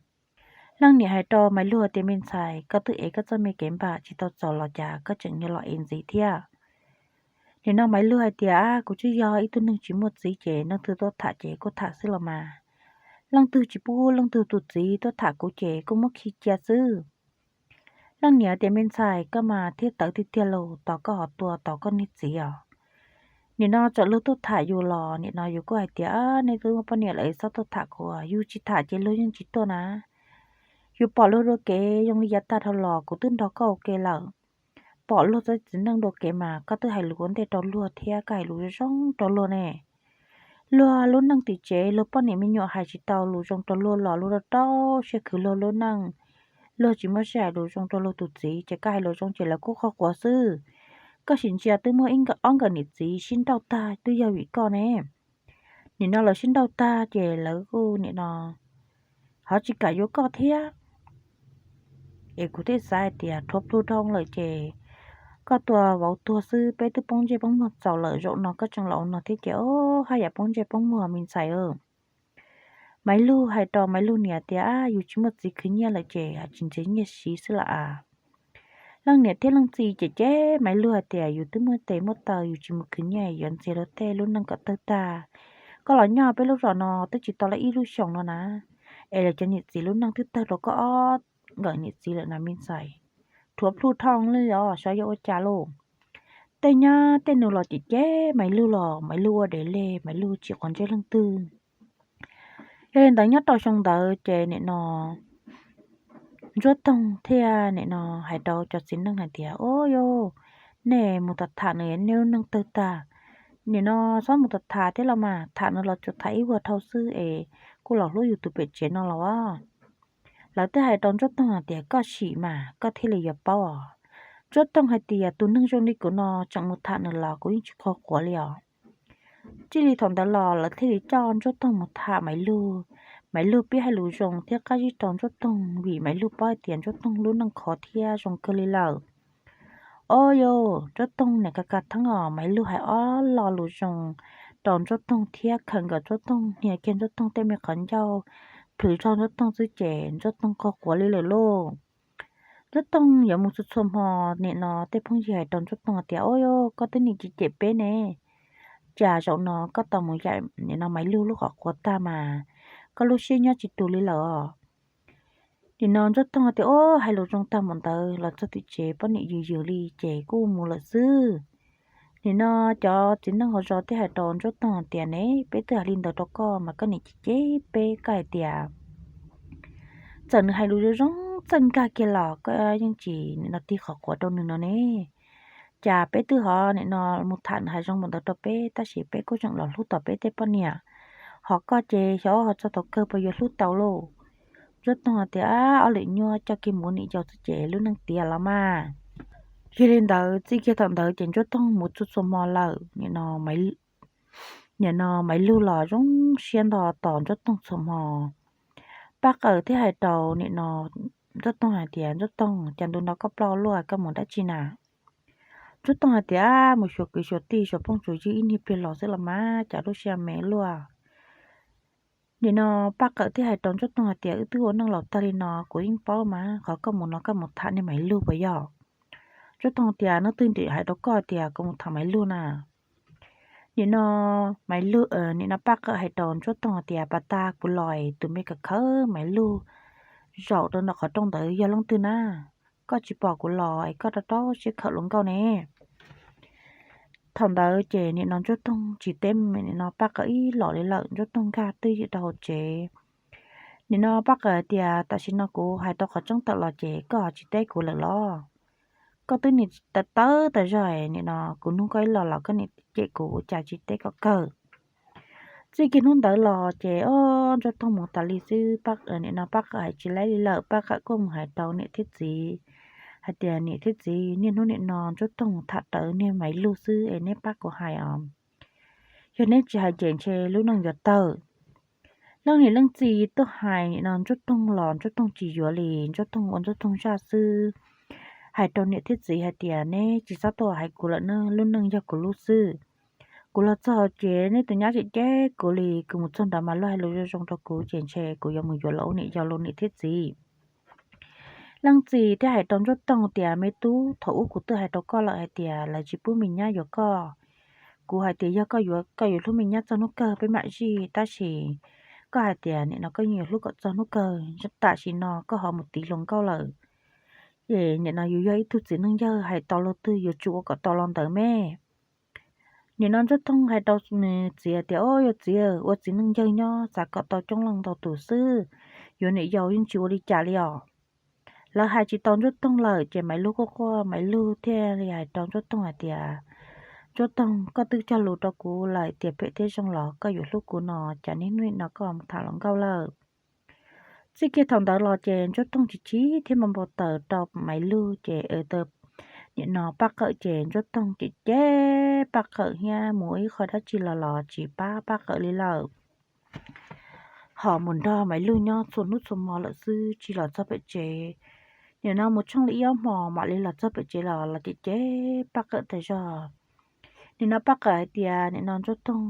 Leej niam hais rau Maiv Lug tias, me ntxhais, koj twb ev koj txoj me kev npam tsis tau txaus los cas koj tseem yuav los ev ntxiv thiab? Nim no Maiv Lug hais tias, ab, kuv twb yog ib tug neeg tsis muaj txiv ces leej twg tuaj tham ces kuj tham xwb los mas. Leej twg tsis pub leej twg tus txiv tuaj tham kuv ces kuj muab khi cia xwb. Leej niam tias, me ntxhais, koj mas thiab tawv tiag tiag lauj, tos koj ho tua tau koj niag txiv os. Nim no txawm luag tuaj tham yus los nim no yus kuj hais tias, nej twb muaj poj niam lawm txhob tuaj tham kuv, yus tsis tham ces luag yeej tsis tuaj na. Yus pom luag dua kev zoo li yav tag dhau los kuv twb nrog koj ua ke lawm. Pom luag txoj txiv neej dua kev mas koj twb hais lus ua ntej rau luag thiab koj hais lus zoo zoo rau luag ne. Luag lub neej tim tsev luag poj niam me nyuam hais tsis tau lus zoo rau luag los luag rau rau siab khwv luag lub neej. Luag tsis muaj sij hais lus zoo rau luag tus txiv ces koj hais lus zoo ces lawv kuj qhuas qhuas xwb. Koj sim ntsia twb muaj ob nkawm niam txiv sib nrauj tag twb yog vim koj ne. Nim no lawv sib nrauj tag ces lawv kuj nim no ho tsis kam yuav koj thiab. Es kuv thiaj xav hais tias rhuav plhu dhau lawm ces koj tua vauv tuag xwb, peb twb poob ntsej poob muag txaus lawm, zaum no koj tseem los ua no thiab ces haj yam poob ntsej poob muag me ntxhais. Maiv Lug hais rau Maiv Lug niam tias, yus tsis muaj txiv khwv nyiaj lawm ces tsis ntxias nyiaj siv xwb lawm as. Leej niam thiab leej txiv cem cem Maiv Lug hais tias, yus twb muaj tes muaj taw yus tsis mus khwv nyiaj yuav ntxias luag tej lub neej kom tawg tag. Koj los nyob peb lub zos no twb tsis tau li ib lub xyoos no na, es lawv cov niam txiv lub neej twb tawg rau koj ob nkawm niam txiv lawm na me ntxhais. Rhuav plhu dhau li os, xyov yuav ua cas lauj. Tej nyab tej nus los cem cem Maiv Lug los Maiv Lug ua dev li, Maiv Lug tsis quav ntsej leej twg. Yog li ntawd nyob rau xyoo ntawd ces nim no Ntsuab Toog thiaj nim no hais rau cov txiv neej hais tias, ub yus, nej mus tham tham nws nej lub neej tawg tag. Nim no txhob mus tham tham thiab los mas, tham nws los tsuas tham ib vuag dhau xwb es kuj los hlub yus tus pem tsev no los as. Lawv thiaj hais rau Ntsuab Toog hais tias, koj sim mas koj thiaj li yuav paub os. Ntsuab Toog hais tias, tus neeg zoo li kuv no tseem mus tham nws los kuv yeej tsis qhuas quav li os. Txij li thaum ntawd los lawv thiaj li coj Ntsuab Toog mus tham Maiv Lug. Maiv Lug pib hais lus zoo thiab qab zib rau Ntsuab Toog vim Maiv Lug paub hais tias Ntsuab Toog lub neej khov thiab zoo kawg li lawm. Ob yus, Ntsuab Toog niam ka ka theeb os, Maiv Lug hais ob lo lus zoo rau Ntsuab Toog thiab khawm nkawm Ntsuab Toog, hnia kiag Ntsuab Toog tej me qhov ncauj, plhws zog Ntsuab Toog xwb ces Ntsuab Toog qaug quav li lawm lauj. Ntsuab Toog yuav mus txhua txhua hmo, nim no tej phooj ywg hais rau Ntsuab Toog tias, Au, koj twb nim cem cem peb ne, cas zaum no koj tau mus yaim nim no Maiv Lug lub qhov quav tag mas koj lub siab nyob tsis tus li lawm os. Nim no Ntsuab Toog tias, Au, hais lus zoo tag mus ntawd los txog tim tsev poj niam yws yws li ces kuj mus lawm xwb. Nim no cov txiv neej hauv zos thiaj hais rau Ntsuab Toog tias, Ne, peb twb hais li ntawd rau koj mas koj nim cem cem peb, koj hais tias txawm nws hais lus zoo zoo txawj nkag kiag los koj yeej tsis nim no tig qhov quav rau nws no ne. Cas peb twb ho nim no mus tham nws hais zoo npaum ntawd rau peb tab sis peb kuj tseem los hlub tau peb tej poj niam, ho koj ces xyov ho txog thaum kawg puas yuav hlub tau lauj. Ntsuab Toog tias, Ob lwm nyuaj coj kiag mus ua niam yau xwb ces lub neej tiav los mas. Yog li ntawd txij kiag thaum ntawd ces Ntsuab Toog mus txhua txhua hmo lawm, nim no Maiv nim no Maiv Lug los zoo siab ntog tos Ntsuab Toog txhua hmo. Paj Qawm thiaj hais rau nim no Ntsuab Toog hais tias, Ntsuab Toog, cas ntu no koj ploj luaj, koj mus dab tsi na? Ntsuab Toog hais tias, Mus xyuas kwv xyuas tij xyuas phooj xyuas ywg ib niag pliag los xwb los mas cas lub siab me luaj. Nim no Paj Qawm thiaj hais rau Ntsuab Toog hais tias, Wb twb ua neej laus tag li no kuv yeej paub mas, qhov koj mus no koj mus tham niag Maiv Lug puas yog? Ntsuab Toog tias, Hnub twg ntim hais rau koj tias kuv mus tham Maiv Lug na? Nim no Maiv Lug, nim no Paj Qawm hais rau Ntsuab Toog hais tias, Pas tas kuv los es tus me kawm khawb Maiv Lug zaum rau nram qhov rooj ntawd yog leej twg na? Koj tsis pom kuv los es koj rau rau siab khawm hluas nkauj ne. Thaum ntawd ces nim no Ntsuab Toog tsis teb nim no Paj Qawm ib los li lawm, Ntsuab Toog nkag twj ywm rau hauv tsev. Nim no Paj Qawm hais tias, Tam sim no kuv hais rau qhov tseeb tawm los ces koj ho tsis teb kuv lawm los? Koj twb nim tawv tawv tas zog, nim no kuv nug koj ib los los koj nim cem kuv, ua cas tsis teb kom kawg? Txij kiag hnub ntawd los ces o, Ntsuab Toog mus tas li xwb, nim no Paj Qawm hais tsis laib li lawm. Paj Qawm kuj mus hais rau niam thiab txiv hais tias, Niam thiab txiv, niaj hnub nim no Ntsuab Toog tham rawv niag Maiv Lug xwb es neb pab kuv hais os. Yog neb tsis hais ces ntshe lub neej yuav tawg. Leej niam leej txiv tuaj hais nim no Ntsuab Toog los Ntsuab Toog tsis yuav li, Ntsuab Toog ua Ntsuab Toog zaj xwb. Hais rau niam thiab txiv hais tias, Neb tsis txhob tuaj hais kuv lawm na, lub neej yog kuv lub xwb. Kuv los txog hauv ces neb tus nyab tseem cem kuv li, kuv mus txog nrad mas luag hais lus zoo zoo rau kuv ces ntshe kuv yuav mus yuav los ua niam yau los niam thiab txiv. Leej txiv thiaj hais rau Ntsuab Toog tias, Me tub, thaum ub kuv twb hais rau koj lawm hais tias lawv tsis pub me nyab yuav koj. Kuv hais tias yog koj yuav, koj yuav hlub me nyab txog hnub kawg peb mam zij, tab sis koj hais tias nim no koj yeej yuav hlub kom txog hnub kawg, tam sim no koj ho mus tiv hluas nkauj lawm. Es nim no yus yog ib tug txiv neej yawg, hais tau luag twg yuav tsum ua kom tau los ntawd me. Nim no Ntsuab Toog hais rau nws txiv tias, O, yog txiv, ua txiv neej yawg nyob xav kom tau coob leej ntau tus xwb, yuav niam yau yeej tsis ua li cas li os. Lawv hais tsis tau Ntsuab Toog lawm ces Maiv Lug quaj quaj, Maiv Lug thiaj li hais rau Ntsuab Toog hais tias, Ntsuab Toog, koj twb cog lus rau kuv lawm tias phem thiab zoo los koj yuav hlub kuv no, cas niaj hnub nim no koj mus tham hluas nkauj lawm? Txij kiag thaum ntawd los ces Ntsuab Toog tsis chim thiab npau npau taws rau Maiv Lug ces, nim no Paj Qawm ces Ntsuab Toog cem cem Paj Qawm thiab mus ib qho dab tsi los los tsis pab Paj Qawm li lawm. Ho mus nrog Maiv Lug nyob txhua hnub txhua hmo lawm xwb, tsis los txog pem tsev. Nim no mus tshooj li ib ob hmos mam li los txog pem tsev los los cem cem Paj Qawm tas zog. Nim no Paj Qawm hais tias, Nim no Ntsuab Toog,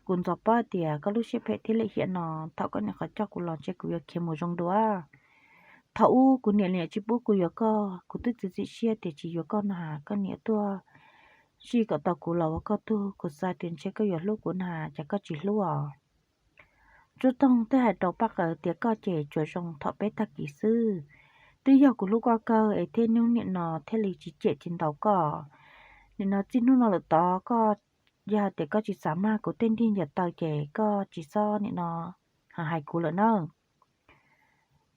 kuv ntxov paub tias koj lub siab phem thiab lim hiam no, thaum koj niam qhov coj kuv los ntshe kuv yuav khiav mus zoo dua. Thaum ub kuv niam niam tsis pub kuv yuav koj, kuv twb txiav txim siab tias tsis yuav koj no, koj niam tuaj zij kom tau kuv los ua koj tug, kuv xav tias ntshe koj yuav hlub kuv na, cas koj tsis hlub os? Ntsuab Toog thiaj hais rau Paj Qawm tias, Koj ces tsuas zoo thaum peb tag kis xwb, twb yog kuv hlub koj kawg es thiaj hnub nim no thiaj li tsis cem tsis ntaus koj. Nim no txij hnub no lawm tod koj, yog hais tias koj tsis xav mag kuv tej nrig ncaws taw ces koj tsis txhob nim no hais kuv lawm na.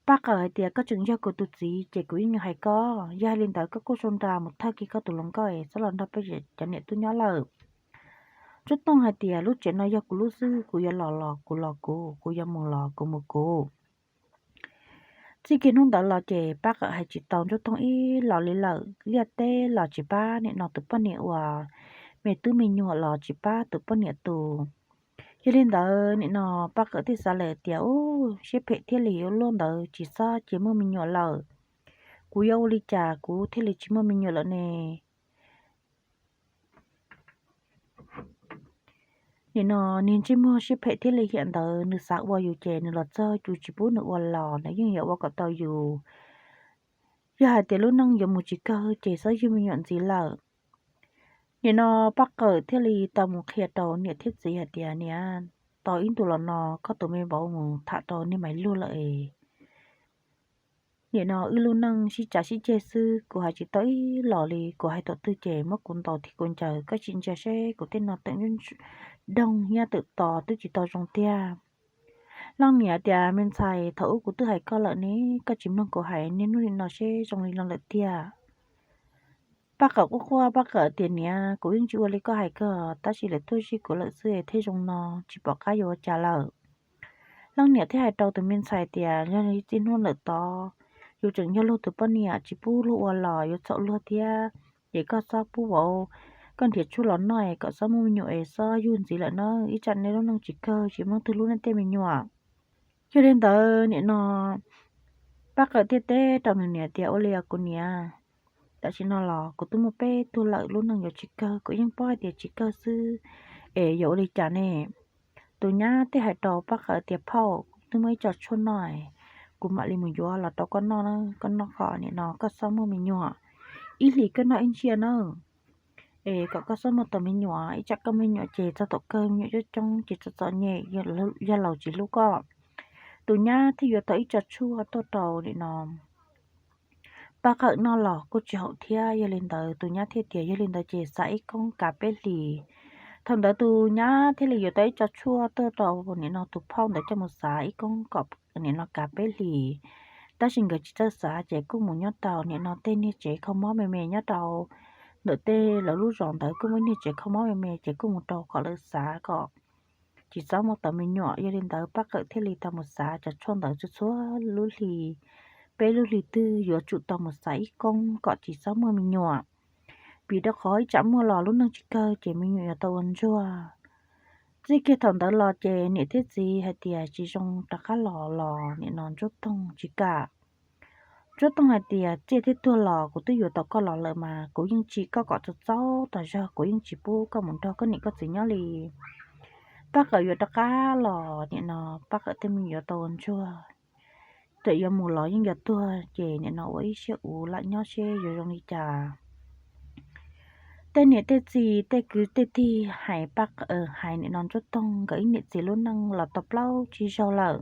Paj Qawm hais tias, Koj tseem yog kuv tus txiv ces kuv yeej yuav hais koj. Yog hais li ntawd koj kuj sau nra mus thawj kiag koj tus hluas nkauj es txhob los nrog peb cov niam tub nyob lawm. Ntsuab Toog hais tias, Lub tsev no yog kuv lub xwb, kuv yuav los los kuv los kuv, kuv yuav mus los kuv mus kuv. Txij kiag hnub ntawd los ces Paj Qawm hais tsis tau Ntsuab Toog ib los li lawm, liaj teb los tsis pab nim no tus poj niam uas me tub me nyuam los tsis pab tus poj niam tus. Yog li ntawd nim no Paj Qawm thiaj xav lawm tias, Ub, siab phem thiab li ua luaj ntawd tsis txhob ces muaj me nyuam lawm. Kuv yuav ua li cas kuv thiaj li tsis muaj me nyuam lawm ne? Nim no niag ntsej muag siab phem thiab lim hiam ntawd nws xav ua yus ces nws los txog yus tsis pub nws ua los nws yeej yuav ua kom tau yus. Yog hais tias lub neej yuav mus tsis kawg ces txhob yug me nyuam ntxiv lawm. Nim no Paj Qawm thiaj li tau mus qhia rau niam thiab txiv hais tias, Niam, tau ib ntus los no koj tus me vauv mus tham rau niag Maiv Luag lawm es nim no wb lub neej sib tsav sib ceg xwb, kuv hais tsis tau ib los li, kuv hais thaum twg ces muab kuv ntaus thiab kuv ncaws, koj sim ntsia seb kuv tej no teem doog thiab teem to twb tsis tau zoo tiag. Leej niam tias, Me ntxhais, thaum ub kuv twb hais koj lawm ne, koj tsis mloog kuv hais, niaj hnub nim no seb zoo li no lawm tiag. Paj Qawm quaj quaj, Paj Qawm tias, Niam, kuv yeej tsis ua li koj hais kawg, tab sis lawv tuaj zij kuv lawm xwb thiaj zoo no, tsis pom qab yuav ua cas lawm. Leej niam thiaj hais rau tus me ntxhais tias, Yog li txij hnub ntawm tod yus tseem yog luag tus poj niam tsis pub luag ua los yuav txhaum luag thiab, ces koj txhob pub vauv koj nrhiav tshuaj los noj es kom txhob muaj me nyuam es txhob yug ntxiv lawm na, ib tsam nej lub neej tsis kawg tsis muaj leej twg hlub nej tej me nyuam. Yog li ntawd nim no Paj Qawm thiaj teb rau nws niam tias, Ua li os kuv niam, tam sim no los kuv twb muaj peb tug lawm, lub neej yuav tsis kawg, kuv yeej paub hais tias tsis kawg xwb, es yuav ua li cas ne? Tus nyab thiaj hais rau Paj Qawm tias, Phauj, twb muaj ib co tshuaj noj, kuv mam li mus yuav los rau koj noj, koj noj kom nim no koj txhob muaj me nyuam, ib hlis koj noj ib ntsiav na, es kom koj txhob muaj tau me nyuam, ib tsam koj me nyuam ces txog thaum kawg me nyuam coob coob ces txom txom nyem, yog laus tsis hlub koj. Tus nyab thiaj yuav tau ib co tshuaj tuaj rau nim no Paj Qawm noj los kuj tsis haum thiab, yog li ntawd tus nyab thiaj tias, Yog li ntawd ces xav ib koob kav peb hlis. Thaum ntawd tus nyab thiaj li yuav tau ib co tshuaj tuaj rau nim no tus phauj ntawd coj mus xav ib koob kom nim no kav peb hlis. Tab sis nkawd tsis txawj xav ces kuj mus nyob rau nim no tej niag tsev kho mob me me nyob rau ntawm tej lawv lub zos ntawd kuj muaj niag tsev kho mob me me ces kuj mus rau kom lawv xav kom tsis txhob muaj tau me nyuam. Yog li ntawd Paj Qawm thiaj li tau mus xav cov tshuaj ntawd txhua txhua lub hli, peb lub hli twg yuav tsum tau mus xav ib koob kom tsis txhob muaj me nyuam, vim rau qhov ib tsam muaj los lub neej tsis kawg ces me nyuam yuav tau ua ntsuag. Txij kiag thaum ntawd los ces niam thiab txiv hais tias tsis zoo rov qab los los nim no Ntsuab Toog tsis kam. Ntsuab Toog hais tias, Tsiaj thiab tuag los kuv twb yuav tau koj los lawm mas, kuv yeej tsim koj kom txaus txaus tas zog, kuv yeej tsis pub koj mus nrog koj niam koj txiv nyob li. Paj Qawm yuav rov qab los nim no Paj Qawm tej me nyuam yuav tau ua ntsuag, txawm yuav mus los yeej yuav tuag ces nim no ua ib siab uv lam nyob seb yuav zoo li cas. Tej niam tej txiv tej kwv tej tij hais Paj Qawm, hais nim no Ntsuab Toog nkawd ib niam txiv lub neej los tau plaub tsib zaug lawm.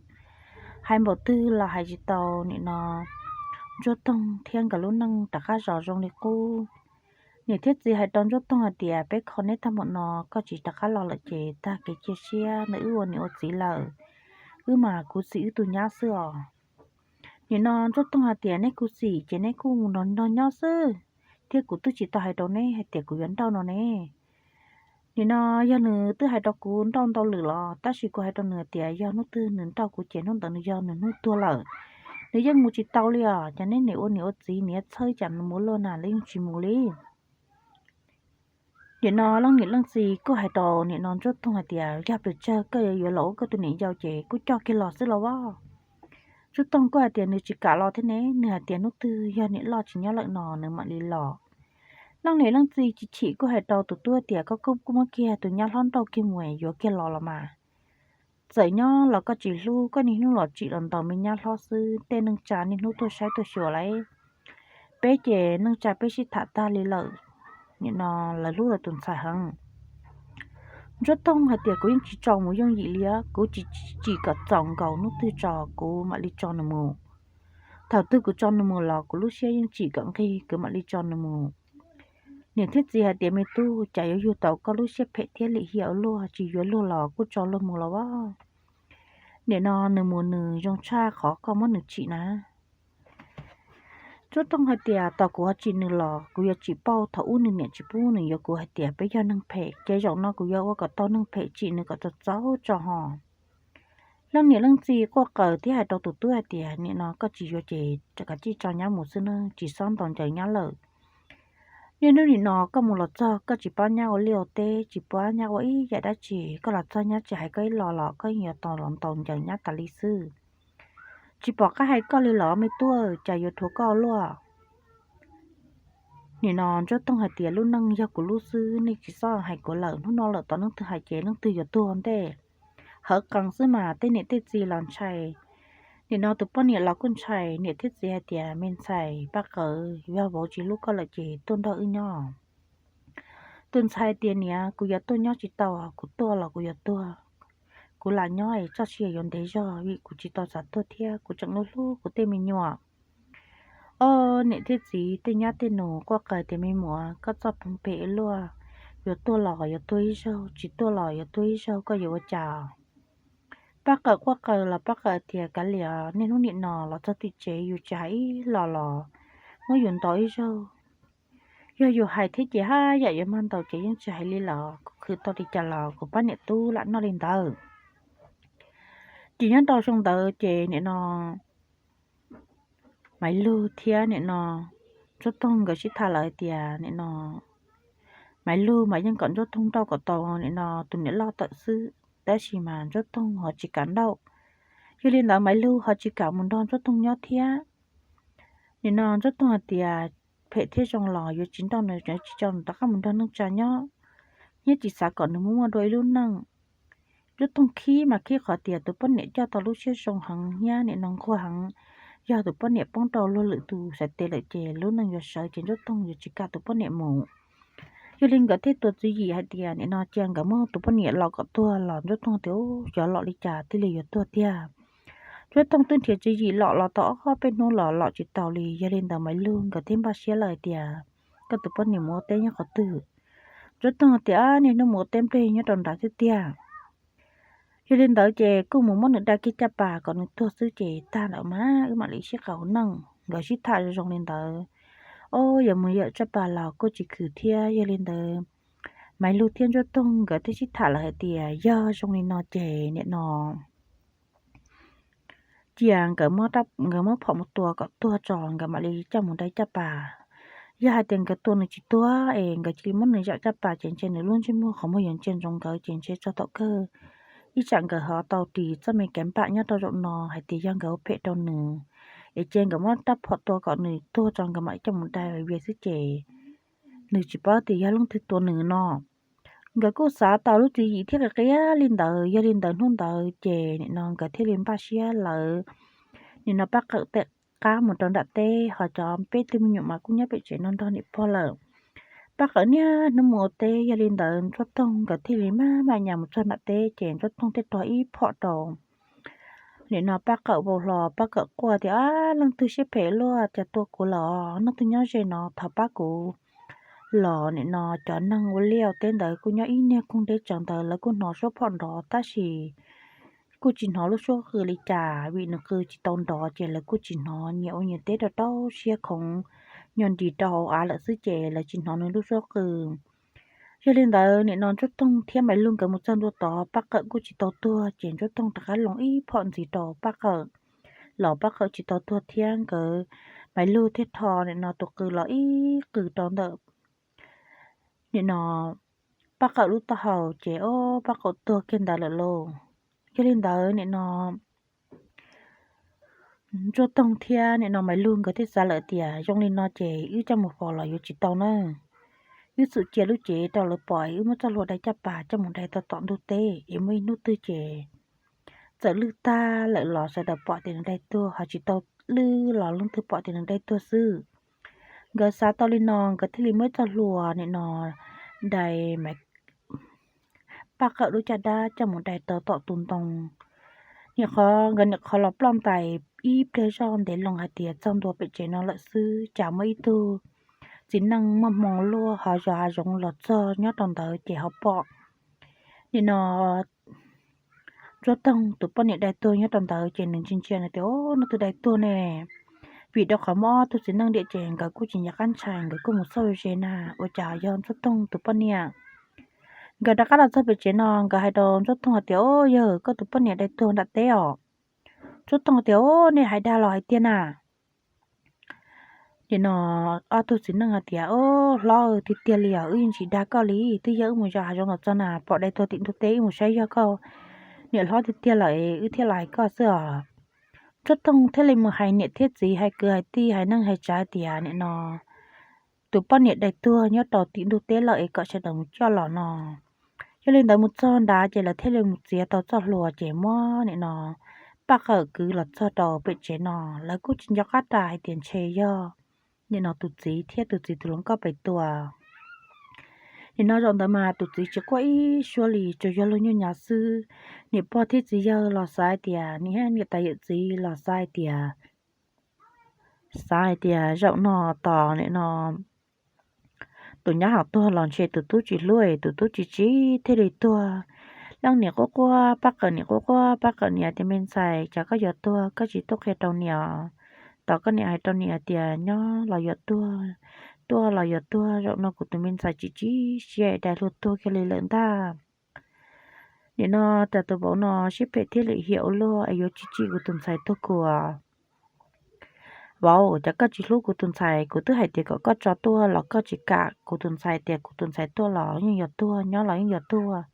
Hais npaum twg los hais tsis tau nim no Ntsuab Toog thiab nkawd lub neej rov qab zos zoo li qub. Niam thiab txiv hais rau Ntsuab Toog hais tias, Peb kho neb tag npaum no koj tsis rov qab los lawm ces tag kev cia siab ntawm wb ua niam ua txiv lawm, wb mas khuv xim wb tus nyab xwb os. Nim no Ntsuab Toog hais tias, Neb khuv xim ces neb kuj mus nrog nrog nyob xwb, thiab kuv twb tsis tau hais rau neb hais tias kuv yuav nrauj no ne. Nim no yog nws twb hais rau kuv nrauj ntau lwm los, tab sis kuv hais rau nws tias yog hnub twg nws nrauj kuv ces hnub ntawd nws yog nws hnub tuag lawm, nws yeej mus tsis tau li os. Ces neb niam ua niam ua txiv niam txhawj ib tsam nws mus luaj na, lawv yeej tsis mus li. Nim no leej niam leej txiv kuj hais rau nim no Ntsuab Toog hais tias, Yog pes tsawg koj yuav los ua koj tus niam yau ces kuj coj kiag los xwb los as. Ntsuab Toog kuj hais tias nws tsis kam los thiab ne, nws hais tias hnub twg yog niam loj tsis nyob lawm no nws mam li los. Leej niam leej txiv chim chim kuj hais rau tus tub tias, Koj kuj muab kiag tus nyab hlob nrauj kiag mus yuav kiag los los mas. Txawm nyob los koj tsis hlub, koj niaj hnub los tsim los ntaus me nyab hlob xwb, tej neej tsa niaj hnub tuaj saib tuaj xyuas lauj. Peb ces neej tsa peb sib tham tag li lawm, nim no lawv hlub lawv tus ntxhais heev. Ntsuab Toog hais tias, Kuv yeej tsis tso mus yooj yim li, kuv tsis tsim kom txaus nkaus, hnub twg tso kuv mam li tso nws mus. Thaum twg kuv tso nws mus los kuv lub siab yeej tsim kom nqig, kuv mam li tso nws mus. Niam thiab txiv hais tias, Me tub, cas yuav yug tau koj lub siab phem thiab lim hiam ua luaj, tsis yuav luag los kuj tso luag mus los as. Nim no nws mus nws zoo tshaj qhov koj muab nws tsim na. Ntsuab Toog hais tias, Tos kuv ho tsim nws los kuv yuav tsim pauj thaum ub nws niam tsis pub nws yuav kuv hais tias peb yog neeg phem, ces zaum no kuv yuav ua kom tau neeg phem tsim nws kom txaus txaus tso ho. Leej niam leej txiv quaj qaws thiab hais rau tus tub hais tias, Nim no koj tsis yuav ces kav tsij tso nyab mus xwb na, tsis txhob ntaus ncaws nyab lawm. Niaj hnub nim no koj mus los txog koj tsis pab nyab ua liaj ua teb, tsis pab nyab ua ib yam dab tsi, koj los txog nyab tsis hais koj ib lo los koj yeej yuav tau los ntaus ncaws nyab tas li xwb. Tsis pom qab hais koj li los me tub, cas yuav dhuav koj ua luaj. Nim no Ntsuab Toog hais tias, Lub neej yog kuv lub xwb, nej tsis txhob hais kuv lawm, hnub no lawm tom leej twg hais ces leej twg yuav tuag ua ntej. Hawv qees xwb mas tej niam tej txiv los ntshai. Nim no tus poj niam los kuj ntshai, niam thiab txiv hais tias, Me ntxhais Paj Qawm, yog vauv tsis hlub koj lawm ces tuaj nrog wb nyob. Tus ntxhais tias, Niam, kuv yuav tuaj nyob tsis tau, kuv tuaj los kuv yuav tuag. Kuv lam nyob es txoj sia yuav ntev zog vim kuv tsis tau xav tuag thiab kuv tseem hlub hlub kuv tej me nyuam. Ob niam thiab txiv tej nyab tej nus quaj qw tias, Me muam, koj txoj phooj phem ua luaj, yuav tuaj los yuav tuag ib zaug, tsis tuaj los yuav tuag ib zaug, koj yuav ua cas? Paj Qawm quaj qw los Paj Qawm tias, Kav liam os, niaj hnub nim no los txog tim tsev yus tsis hais ib los los muab yus ntaus ib zaug. Yog yus hais thiab ces haj yam yuav mag ntaus ces yeej tsis hais li los kuv khwv tau li cas los kuv pab niam tub lam noj li ntawd. Ces nyob rau xyoo ntawd ces nim no Maiv Lug thiab nim no Ntsuab Toog nkawd sib tham lawm hais tias nim no Maiv Lug mas yeej kom Ntsuab Toog nrauj kom tau nim no tus niam loj tawm xwb, tab sis mas Ntsuab Toog ho tsis kam nrauj. Yog li ntawd Maiv Lug ho tsis kam mus nrog Ntsuab Toog nyob thiab. Nim no Ntsuab Toog hais tias phem thiab zoo los yuav tsis nrauj nws, tsis tso nws rov qab mus nrog neej tsa nyob, thiab tsis xav kom nws muaj muaj dua ib lub neej. Ntsuab Toog khib mas khib qhov tias tus poj niam coj tau lub siab zoo heev thiab nim no nquag heev. Yog tus poj niam poob rau luag lwm tus xaiv tes lawm ces lub neej yuav sawv ces Ntsuab Toog yuav tsis kam tus poj niam mus. Yog li nkawd thiaj tuav tswv yim hais tias nim no cia nkawd muab tus poj niam los kom tuag los Ntsuab Toog tias, Ub, xyov los li cas thiaj li yuav tuag tiag. Ntsuab Toog twb nrhiav tswv yim los los tau ob peb hnub los los tsis tau li. Yog li ntawd Maiv Lug nkawd thiaj npaj siab lawm hais tias, Koj tus poj niam mus ua teb nyob qhov twg? Ntsuab Toog tias, Niaj hnub mus ua teb nplej nyob rau nrad xwb tiag. Yog li ntawd ces kuj mus muab nws dai kiag caj pas kom nws tuag xwb ces tag lawm mas wb mam li sib qawm ua neej. Nkawd sib tham zoo zoo li ntawd, o, yuav mus yawm caj pas los kuj tsis khwv thiab. Yog li ntawd Maiv Lug thiab Ntsuab Toog nkawd thiaj sib tham lawm hais tias yog zoo li no ces nim no cia nkawd, nkawd muab phom mus tua kom tuag tso nkawd mam li coj mus dai caj pas. Yog hais tias nkawd tua nws tsis tuag es nkawd cia li muab nws yawm caj pas ces ntshe nws lub ntsej muag qhov muag yuav ntsia ntsoov nkawd ces ntshe txog thaum kawg ib tsam nkawd ho tau ris txoj me kev npam nyob rau zaum no hais tias yog nkawd ua phem rau nws, es cia nkawd muab rab phom tua kom nws tuag tso nkawd mam coj mus dai vias xwb ces nws tsis paub tias yog leej twg tua nws no. Nkawd kuj xav tau lub tswv yim thiab qia qia li ntawd. Yog li ntawd hnub ntawd ces nim no nkawd thiaj li npaj siab lawv nim no Paj Qawm tej qab mus rau nram teb, ho cov peb tug me nyuam mas kuj nyob pem tsev no nrog niam pog lawm. Paj Qawm niaj hnub mus ua teb, yog li ntawd Ntsuab Toog nkawd thiaj li maj maj nyas mus txog nram teb ces Ntsuab Toog thiaj rho ib phom rau nim no Paj Qawm vau hlo. Paj Qawm quaj tias, Ab, leej twg siab phem luaj cas tua kuv lawm, leej twg nyob ze no thov pab kuv. Los nim no cov neeg ua liaj ua teb ntawd kuj nyob ib niag koog deb tsawv ntawd lawv kuj hnov suab phom nrov tab sis kuj tsis hnov lub suab qw li cas vim nws qw tsis tau nrov ces lawv kuj tsis hnov. Nyias ua nyias teb rau rau siab khoov, nyob nris rau hauv av lawm xwb ces lawv tsis hnov nws lub suab qw. Yog li ntawd nim no Ntsuab Toog thiab Maiv Lug nkawd mus txog ntua tod Paj Qawm kuj tsis tau tuag ces Ntsuab Toog rov qab loo ib phom ntxiv rau Paj Qawm los Paj Qawm tsis tau tuag thiab. Nkawd, Maiv Lug thiaj rho nim no tus qws los ib qws rau ntawm nim no Paj Qawm lub taub hau ces o, Paj Qawm tuag kiag ntawd lawm lauj. Yog li ntawd nim no Ntsuab Toog thiab nim no Maiv Lug nkawd thiaj xav lawm tias zoo li no ces wb coj mus faus los yuav tsis tau na. Wb txwm cia lub cev rau lawv pom, wb muab txoj hlua dai caj pas coj mus dai tau tom ntug teb es muaj ib hnub twg ces txawm lwj tag lawm los sawv daws pom tias nws dai tuag, ho tsis tau lwj los leej twg pom tias nws dai tuag xwb. Nkawd xav tau li no nkawd thiaj li muab ib txoj hlua nim no dai Paj Qawm lub caj dab coj mus dai tau tom tus ntoo. Nim qhov nkawd nim qhov los ploj ntais ib pliag zoj ntev loo hais tias txog ntua pem tsev no lawm xwb cas muaj ib tug txiv neej muaj hmoo luaj ho zos hav zoov los txog nyob rau ntawd ces ho pom nim no Ntsuab Toog tus poj niam dai tuag nyob rau ntawd ces nws ntsia ntsia no tias, O, leej twg dai tuag ne? Vim rau qhov muaj ob tug txiv neej diam ces nkawd kuj tsis nco qab ntshai, nkawd kuj mus xauj ze na ua cas yog Ntsuab Toog tus poj niam. Nkawd rov qab los txog pem tsev no nkawd hais rau Ntsuab Toog hais tias, O, yawg, koj tus poj niam dai tuag nram teb os. Ntsuab Toog tias, O, nej hais dag los hais tiag na? Nim no ob tug txiv neej hais tias, O, hlob, tiag tiag li os, wb yeej tsis dag koj li, twb yog wb mus zos hav zoov los txog na pom dai tuag tim ntug teb, wb mus saib yog koj niam hlob tiag tiag lawm wb thiaj los hais koj xwb os. Ntsuab Toog thiaj li mus hais niam thiab txiv, hais kwv hais tij, hais neej hais tsav hais tias nim no tus poj niam dai tuag nyob rau tim ntug teb lawm es kom sawv daws mus coj los no. Yog li ntawd mus txog nrad ces lawv thiaj li mus txiav tau txoj hlua ces muab nim no Paj Qawm kwv los txog rau pem tsev no. Lawv kuj tsis nco qab ras hais tias ntshe yog nim no tus txiv thiab tus txiv tus hluas nkauj pem tua. Nim no zaum ntawd mas tus txiv tsis quaj ib suab li, tsuas yog luag nyuj nyav xwb. Niam pog thiab txiv yawg los xav hais tias, niam tais yawm txiv los xav hais tias, xav hais tias zaum no tos nim no tus nyab ho tuag los ntshe tus tub tsis hlub, tus tub tsis tsim thiaj li tuag. Leej niam quaj quaj, Paj Qawm niam quaj quaj, Paj Qawm niam tias, me ntxhais, cas koj yuav tuag koj tsis tuaj qhia rau niam? Tos koj niam hais rau niam tias nyob los yuav tuag, tuaj los yuav tuag, zaum no kuv tus me ntxhais tsis tsim siab, dai hlua tuag kiag li lawm ntag. Nim no cas tus vauv no siab phem thiab lim hiam ua luaj es yuav tsis tsim kuv tus ntxhais tuag kuv. Vauv, cas koj tsis hlub kuv tus ntxhais? Kuv twb hais tias kom koj tso tuaj los koj tsis kam. Kuv tus ntxhais tias kuv tus ntxhais tuaj los yeej yuav tuag, nyob los yeej yuav tuag.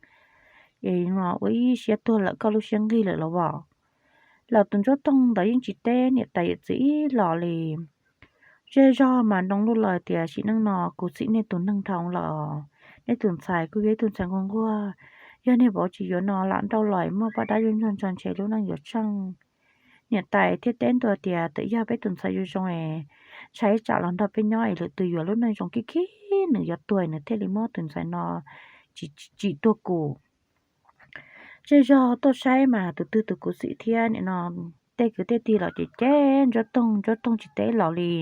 Es no ua ib siab tuag lawm koj lub siab nqig lawm los as? Los tus Ntsuab Toog ntawd yeej tsis teb niam tais yawm txiv ib los li. Zej zog mas nroo luj lawm tias, sim neej no kuv txim nej tus neeg dhau lawm. Nej tus ntxhais kuj yog ib tug ntxhais nquag nquag, yog nej vauv tsis yuav no lam nrauj los muaj poj dab yuj ntsog ntsho ntshe lub neej yuav tsheej. Niam tais thiaj teb ntua tias, twb yog peb tus ntxhais zoo zoo es ntshai tsam los nrog peb nyob es lwm tus yuav lub neej zoo khib khib, nws yuav tuag nws thiaj li muab tus ntxhais no tsim tuag kuv. Zej zog tuaj saib mas tus twg tus kuv txim thiab nim no tej kwv tej tij los ces cem Ntsuab Toog, Ntsuab Toog tsis teb los li.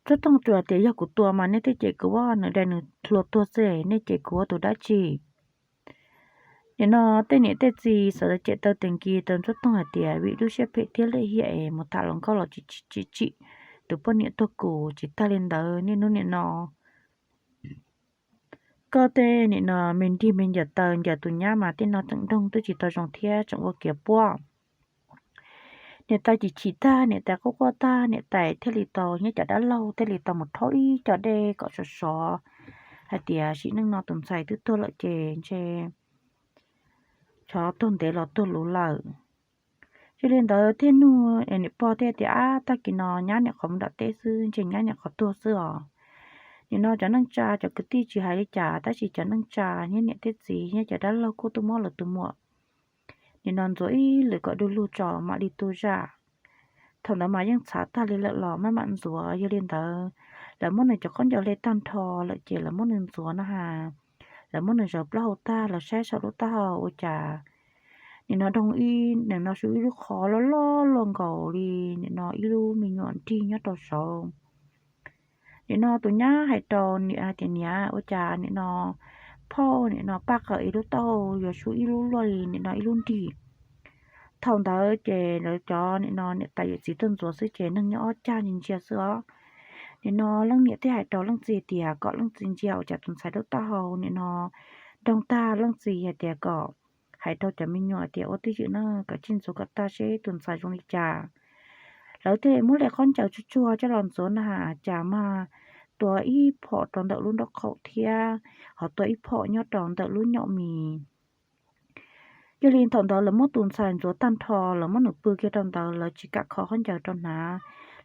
Ntsuab Toog tsuas tias, yog kuv tua mas nej thiaj cem kuv, nws dai nws hlua tuag xwb nej cem kuv ua tus dab tsi? Nim no tej niam tej txiv sawv daws cem taw tes nkis rau Ntsuab Toog hais tias, vim lub siab phem thiab lim hiam es mus tham hluas nkauj los tsis tsim tus poj niam tuag kuv. Tsis tag li ntawd, niaj hnub nim no koj tej nim no me nrig me ncaws taw ncaws tus nyab mas tej no tseem nroog twb tsis tau zoo thiab tseem ua kiav puab. Niam tais chim chim tag, niam tais quaj quaj tag, niam tais thiaj li tau, nyob cov dab laug thiaj li tau mus rhaub ib co dej kom sov sov hais tias, sim neej no tus ntxhais twb tuag lawm ces ntshe xyov tuag ntev los tuag luv lawm. Yog li ntawd thiaj nug niam pog thiaj tias, ab, tag kis no nyab niam qhov mus nram teb xwb, ntshe nyab niam qhov tuag xwb os. Nim no cov neej tsa cov kwv tij tsis hais li cas, tab sis cov neej tsa nyob niam thiab txiv nyob cov dab laug kuj tuaj muab lawv tus muam nim no ntxuav ib lwm kom du lug tso mam li tu zam. Thaum ntawd mas yeej txhav tag li lawm los maj mam ntxuav. Yog li ntawd, lawv muab nws cov khaub ncaws hle tag nrho lawm ces lawv muab nws ntxuav na has. Lawv muab nws zawv plaub hau tag, lawv saib saum lub taub hau ua cas nim no doog ib, nim no su ib lub qhov loj loj luaj nkaus li nim no ib lub me nyuam nrig nyob rau saud. Nim no tus nyab hais rau niam hais tias, niam, ua cas nim no phauj nim no paj qawm ib lub taub hau yuav su ib lub luaj li nim no ib lub nrig? Thaum ntawd ces lawv cov nim no niam tais yawm txiv tuaj ntxuav xwb ces neeg nyob ob cag ntsia xwb os. Nim no leej niam thiaj hais rau leej txiv tias kom leej txiv ntsia ua cas tus ntxhais lub taub hau nim no doog tag. Leej txiv hais tias kom hais rau cov me nyuam tias ua twj ywm na, kom tsij ntxuav kom tag seb tus ntxhais zoo li cas. Lawv thiaj li muab hle khaub ncaws tsuag tsuag coj los ntxuav na has cas mas tua ib phom rau ntawm lub nraub qaum thiab ho tua ib phom nyob rau ntawm lub nyom mis. Yog li thaum ntawd lawv muab tus ntxhais ntxuav tag nrho, lawv muab nws pw kiag rau ntawd, lawv tsis kam kho khaub ncaws rau hnav,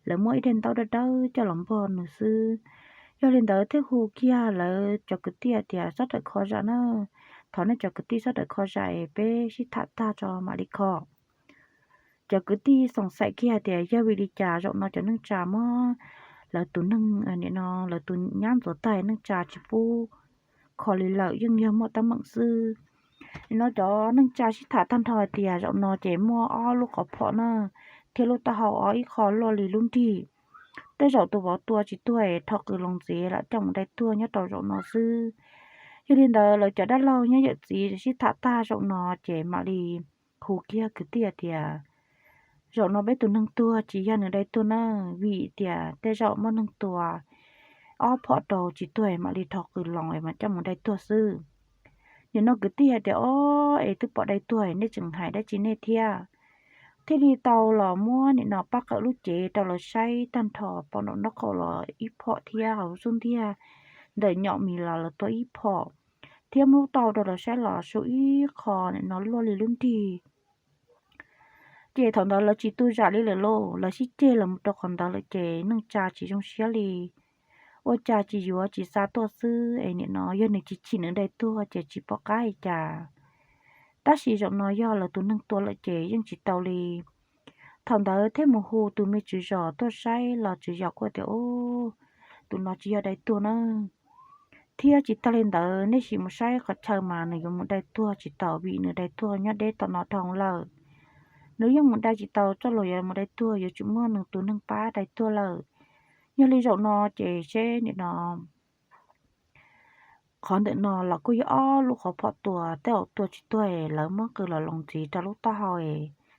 lawv muab ib daim ntaub dawb dawb coj los npog nws xwb. Yog li ntawd thiaj hu kiag lawv cov kwv tij tias, txhob rawm kho zam na, thov nej cov kwv tij txhob rawm kho zam es peb sib tham tag tso mam li kho. Cov kwv tij xoom xaim kiag tias yog vim li cas zaum no cov neej tsa muab lawv tus neeg, nim no lawv tus nyab ntxuav tag, neej tsa tsis pub kho li lawm, yeej yog muaj teeb meem xwb. Nim no cov neej tsa sib tham tag nrho hais tias zaum no ces muaj ob lub qhov phom na, thiab lub taub hau ob ib qho luaj li lub nrig. Tej zaum tus vauv tua tsis tuag es rho qws loos ntxiv lam coj mus dai tuag nyob rau zaum no xwb. Yog li ntawd lawv cov dab laug nyob yawm txiv sib tham tag zaum no ces mam li hu kiag kwv tij tias, zaum no peb tus neeg tuag tsis yog nws dai tuag na, vim tias tej zaum muaj neeg tua ob phom rau tsis tuag mam li rho qws loos es mam coj mus dai tuag xwb. Nim no kwv tij hais tias, o, es twb pom dai tuag nej tseem hais dab tsi nej thiab? Thiaj li tau los muab nim no paj qawm lub cev rau lawv saib tag nrho, pom nraum nraub qaum los ib phom thiab hauv xub ntiag ntawm nyom mis los lawv tua ib phom, thiab muab tau rau lawv saib los su ib qho nim no luaj li lub nrig. Ces thaum ntawd lawv tsis tu zam li lawm lauj, lawv sib ceg los mus rau qhov ntawd lawm ces neej tsa tsis zoo siab li. ua cas tsis yuav tsis xa tuaj xwb es nim no yog nws tsis chim nws dai tuag ces tsis pom qab li cas. Tab sis zaum no yog lawv tus neeg tua lawm ces yeej tsis tau li. Thaum ntawd thiaj mus hu tus me tswv zos tuaj saib los tswv zos kuj tias, Ub, tus no tsis yog dai tuag na. Thiab tsis tag li ntawd nej sim mus saib qhov chaw mas nws yuav mus dai tuag tsis tau vim nws dai tuag nyob deb tom no dhau lawm. Nws yeej mus dai tsis tau txoj luag yuav mus dai tuag, yuav tsum muaj nws tus neeg pab dai tuag lawm. Yog li zaum no ces seb nim no qhov ntawm no los kuj yog ob lub qhov phom tua, tej zaum tua tsis tuag lawv muab qw los loos ntxiv rau lub taub hau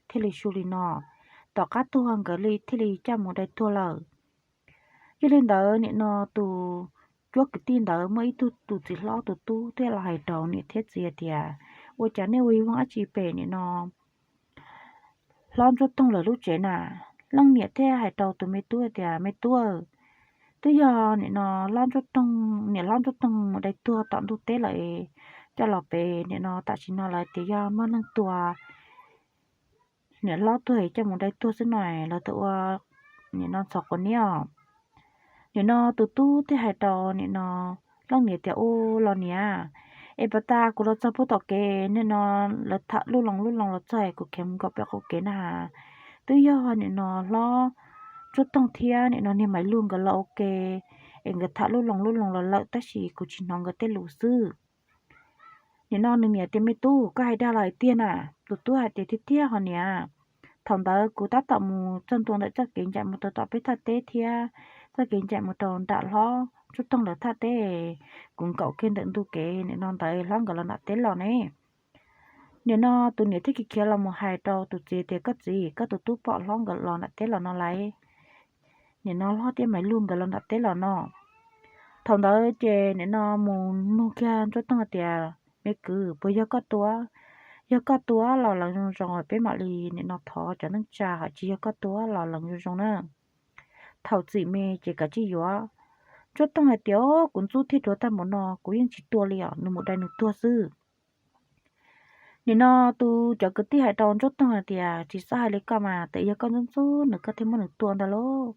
thiaj li su li no. Tom qab tuag nkawd li thiaj li coj mus dai tuag lawm. Yog li ntawd nim no tus cuab kwv tij ntawd muaj ib tug tus txiv hlob tus tub thiaj los hais rau niam thiab txiv tias, Ua cas nej ua yuav ua dab tsi pem nim no hlob Ntsuab Toog lawv lub tsev na? Leej niam thiaj hais rau tus me tub tias, Me tub, twb yog nim no hlob Ntsuab Toog, niam hlob Ntsuab Toog mus dai tuag tom ntug teb lawm, coj los pem nim no tam sim no lawv tias yog muaj neeg tua niam hlob tuag coj mus dai tuag xwb no, lawv tau ua nim no ntxhov quav niab. Nim no tus tub thiaj hais rau nim no leej niam tias, Ua los niam, es pas tas kuv los txog pub tom kev nim no lawv tham lub loo lub loo los txog kuv khiav mus nkaum pem qaum kev na has, twb yog nim no hlob Ntsuab Toog thiab nim no niag Maiv Lug nkawd los ua ke es nkawd tham lub loo lub loo los lawm tab sis kuv tsis hnov nkawd tej lus xwb. Nim no nws niam tias, Me tub, koj hais dag los hais tiag na? Tus tub hais tias, Tiag tiag ho niam. Thaum ntawd kuv tab tom mus txog ntua ntawm txoj kev ncaim mus rau tom peb thaj teb thiab txoj kev ncaim mus rau nram hlob Ntsuab Toog lawv thaj teb, kuv nkaum kiag ntawm ntug kev nim no ntawd hlob nkawd los nram teb los ne. Nim no tus niam thiaj khiav khiav los mus hais rau tus txiv tias, Koj txiv, koj tus tub pom hlob nkawd los nram teb los no lauj. Nim no hlob thiab Maiv Lug nkawd los nram teb los no. Thaum ntawd ces nim no mus nug kiag Ntsuab Toog hais tias, Me kwv, puas yog koj tua? Yog koj tua los lees zoo zoo peb mam li nim no thov cov neej tsa, ho tsis yog koj tua los lees zoo zoo na. Thaum txim me ces kav tsij yuav. Ntsuab Toog hais tias, Kuv ntxub thiab ruam tag npaum no kuv yeej tsis tua li os, nws mus dai nws tuag xwb. Nim no tus cov kwv tij hais rau Ntsuab Toog hais tias, Tsis txhob hais li koj mas, txawm yog koj ntxub ntxub nws koj thiaj muab nws tua ntag lauj.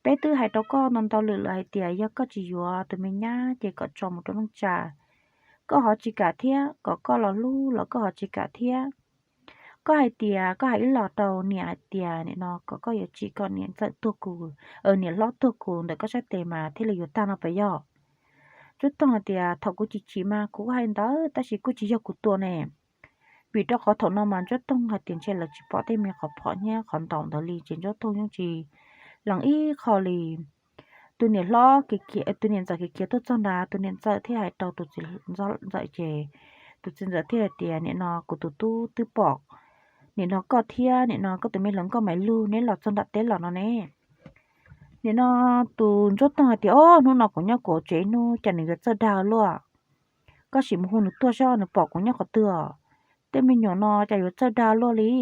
Peb twb hais rau koj ntau ntau lwm lawm hais tias yog koj tsis yuav tus me nyab ces kom tso mus rau neej tsa. Koj ho tsis kam thiab, kom koj los hlub los koj ho tsis kam thiab. Koj hais tias koj hais ib los rau niam hais tias nim no kom koj yuav tsim kom niam ntxawm tuag kuv, niam hlob tuag kuv ntawm koj sab tes mas thiaj li yuav tag no puas yog? Ntsuab Toog hais tias, Thaum kuv chim chim mas kuv kuj hais ntawd tab sis kuj tsis yog kuv tua ne. Vim rau qhov thaum no mas Ntsuab Toog hais tias ntshe lawv tsis pom tej me qhov phom thiab qhov ntaus ntawd li ces Ntsuab Toog yeej tsis lees ib qho li. Tus niam hlob, tus niam ntxawm khiav khiav tuaj txog nrad, tus niam ntxawm thiaj hais rau tus txiv ntxawm ces tus txiv ntxawm thiaj hais tias, Nim no kuv tus tub twb pom nim no koj thiab nim no koj tus me hluas nkauj Maiv Lug neb los txog nram teb los no ne. Nim no tus Ntsuab Toog hais tias, Ob hnub no kuv nyob kuv tsev ib hnub cas nws yuav txawj dag luaj. Koj sim mus hu nws tuaj saib nws pom kuv nyob qhov twg os. Tej me nyuam no cas yuav txawj dag luaj li.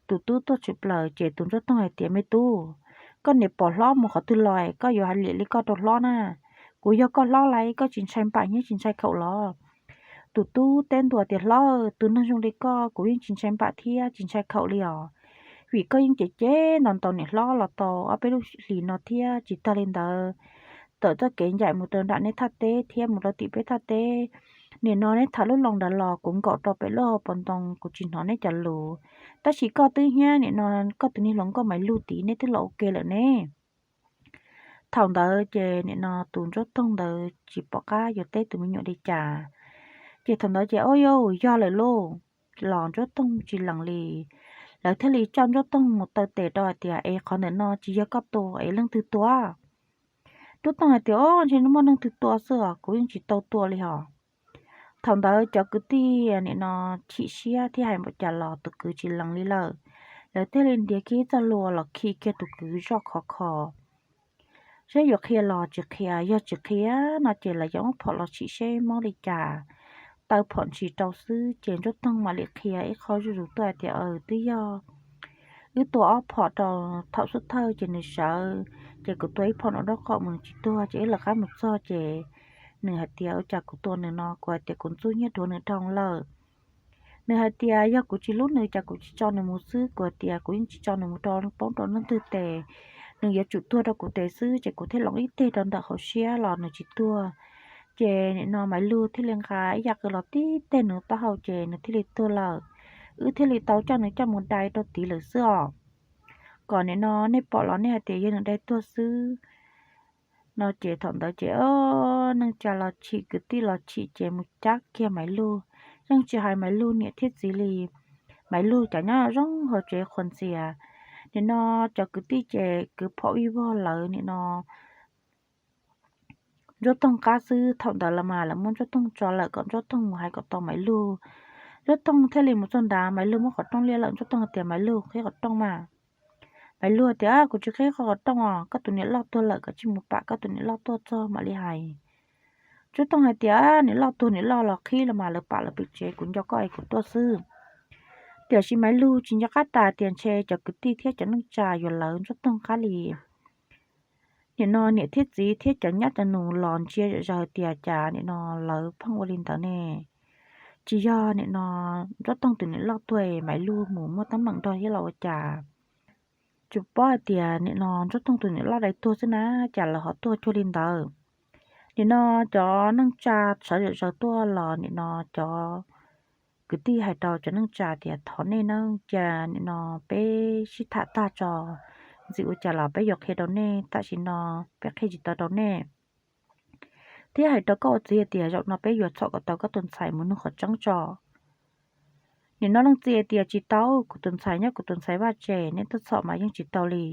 Tus tub tuaj tshwm plaws ces tus Ntsuab Toog hais tias, Me tub, koj niam pom hlob mus qhov twg los es koj yuav hais liam li koj rau hlob na? Kuv yog koj hlob lauj, koj tsis ntshai npam thiab tsis ntshai khaum los? Tus tub teb ntua tias, Hlob, tus neeg zoo li koj kuv yeej tsis ntshai npam thiab tsis ntshai khaum li os. Vim koj yeej cem cem ntaus ntaus niam hlob los tau ob peb lub hlis no thiab tsis tag li ntawd, tawm txoj kev ncaim mus rau nram neb thaj teb thiab mus rau tim peb thaj teb, nim no neb tham lub loo ntawd los kuv nkaum rau pem lub hauv paus ntoo kuv tsis hnov neb cov lus. Tab sis koj twb hnyiab nim no koj tus niag hluas nkauj Maiv Lug tid neb twb los ua ke lawm ne. Thaum ntawd ces nim no tus Ntsuab Toog ntawd tsis pom qab yuav teb tus me nyuam li cas. Ces thaum ntawd ces, Au, yog lawm lauj, los Ntsuab Toog tsis lees li. Lawv thiaj li coj Ntsuab Toog mus taw tes rau hais tias, Es qhov ntawm no tsis yog koj tua es leej twg tua? Ntsuab Toog hais tias, Au, ntshe muaj neeg twg tua xwb os, kuv yeej tsis tau tua li hos. Thaum ntawd cov kwv tij nim no chim siab thiab hais npaum cas los tus kwv tsis lees li lawm. Lawv thiaj li ntiav kiag ib txoj hlua los khi kiag tus kwv zoj khov kho. Seb yuav qhia los tsis qhia, yog tsis qhia no ces lawv yuav muab phom los sim seb mob li cas. Taw phom ntshis rau xwb ces Ntsuab Toog mam li qhia ib qho zuj zus tuaj hais tias, Twb yog wb tua ob phom rau thaum xub thawj ces nws sawv, ces kuv tua ib phom nraum nraub qaum mus nws tsis tuag ces wb lawv qab mus txog ces nws hais tias, Ua cas kuv tua nws no? Kuv hais tias kuv ntxub thiab ruam nws dhau lawm. Nws hais tias yog kuv tsis hlub nws cas kuv tsis tso nws mus xwb. Kuv hais tias kuv yeej tsis tso nws mus rau poob rau leej twg tes. nws yuav tsum tuag rau kuv tes xwb ces kuv thiaj loov ib teg rau ntawm hauv siab los nws tsis tuag. Ces nim no Maiv Lug thiaj li nqa ib yam qws los tib teg nws taub hau ces nws thiaj li tuag lawm. Wb thiaj li tau coj nws coj mus dai rau tid lawm xwb os. Kom nim no nej pom los nej hais tias yog nws dai tuag xwb no ces thaum ntawd ces neej tsa los chim kwv tij los chim ces mus cab kiag Maiv Lug. Yeej tsis hais Maiv Lug niam thiab txiv li. Maiv Lug cov nyob zoo hauv tsev qhuas ntxias. Nim no cov kwv tij ces kwv phom vij vog lawv nim no Ntsuab Toog qab xwb. Thaum ntawd los mas lawv muab Ntsuab Toog tso lawm kom Ntsuab Toog mus hais kom tau Maiv Lug. Ntsuab Toog thiaj li mus txog nrad, Maiv Lug muab qhov rooj liab lawm, Ntsuab Toog hais tias Maiv Lug qhib qhov rooj mas. Maiv Lug tias kuv tsis qhib qhov rooj os, koj tus niam loj tuag lawm, koj tsij mus pam koj tus niam loj tuaj txog mam li hais. Ntsuab Toog hais tias niam loj tuag niam loj los qhib los mas lawv pam lawv pem tsev, kuv nco koj es kuv tuaj xwb. Tiam sis Maiv Lug tsis nco qab ras tias ntshe cov kwv tij thiab cov neej tsa yuav lawv Ntsuab Toog qab li. Nim no niam thiab txiv thiab cov nyab cov nus los ntsia zom zaws tias cas nim no lawv pheej ua li ntawd ne. Tsis yog nim no Ntsuab Toog tus niam loj tuag Maiv Lug mus muaj teeb meem nrog thiab los ua cas. Tsuas paub hais tias nim no Ntsuab Toog tus niam loj dai tuag xwb na, cas lawv ho tuaj cuag li ntawd. Nim no cov neej tsa sawv zom zaws tuaj los nim no cov kwv tij hais rau cov neej tsa tias thov nej nawb, cia nim no peb sib tham tag tso, ntxim ua cas los peb yuav qhia rau nej, tam sim no peb qhia tsis tau rau nej. Thiab hais rau koj ua txiv tias zaum no peb yuav txhom kom tau koj tus ntxhais mus nug qhov tseeb tso. Nim no leej txiv tias tsis tau, kuv tus ntxhais nyob kuv tus ntxhais vaj tse, nej tuaj txhom mas yeej tsis tau li.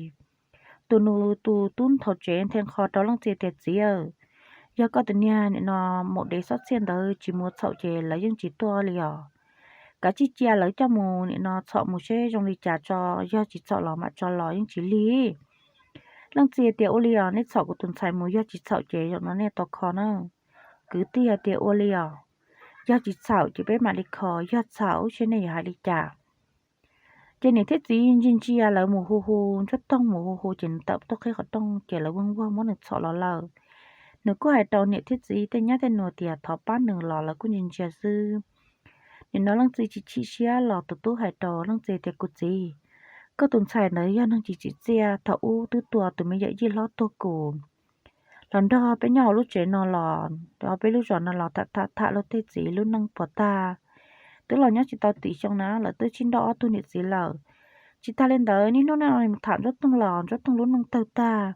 Tus nus tus tub nthav tsev nthe nqho rau leej txiv tias txiv, yog koj tus niag nim no maum dev xob txhiaj ntawd tsis mus txhaum ces lawv yeej tsis tuaj li os. Kav tsij cia lawv coj mus nim no txhom mus seb zoo li cas tso, yog tsis txhaum los mam tso los yeej tsis lig. Leej txiv tias ua li os, nej txhom kuv tus ntxhais mus, yog tsis txhaum ces zaum no nej tau kho na. Kwv tij hais tias ua li os, yog tsis txhaum ces peb mam li kho, yog txhaum seb nej yuav hais li cas. Ces niam thiab txiv ntsia ntsia lawv mus hu hu, Ntsuab Toog mus hu hu ces nws tawm tuaj qhib qhov rooj ces lawv vog vog muab nws txhom los lawm. Nws kuj hais rau niam thiab txiv tej nyab tej nus tias thov pab nws los lawv kuj ntsia ntsia xwb. Nim no leej txiv tsis chim siab los tus tub hais rau leej txiv tias kuv txiv, koj tus ntxhais ntawd yog neeg tsis tsim txiaj, thaum ub twb tua tus me yawm yij hlob tuag kuv los nrog peb nyob hauv lub tsev no los, peb lub zos no los tham tham tham luag tej txiv lub neej puas tag. Twb los nyob tsis tau tim xyoo na lawv twb sib nrauj ob tug niam txiv lawm. Tsis tas li ntawd niaj hnub no tham Ntsuab Toog los Ntsuab Toog lub neej tawg tag.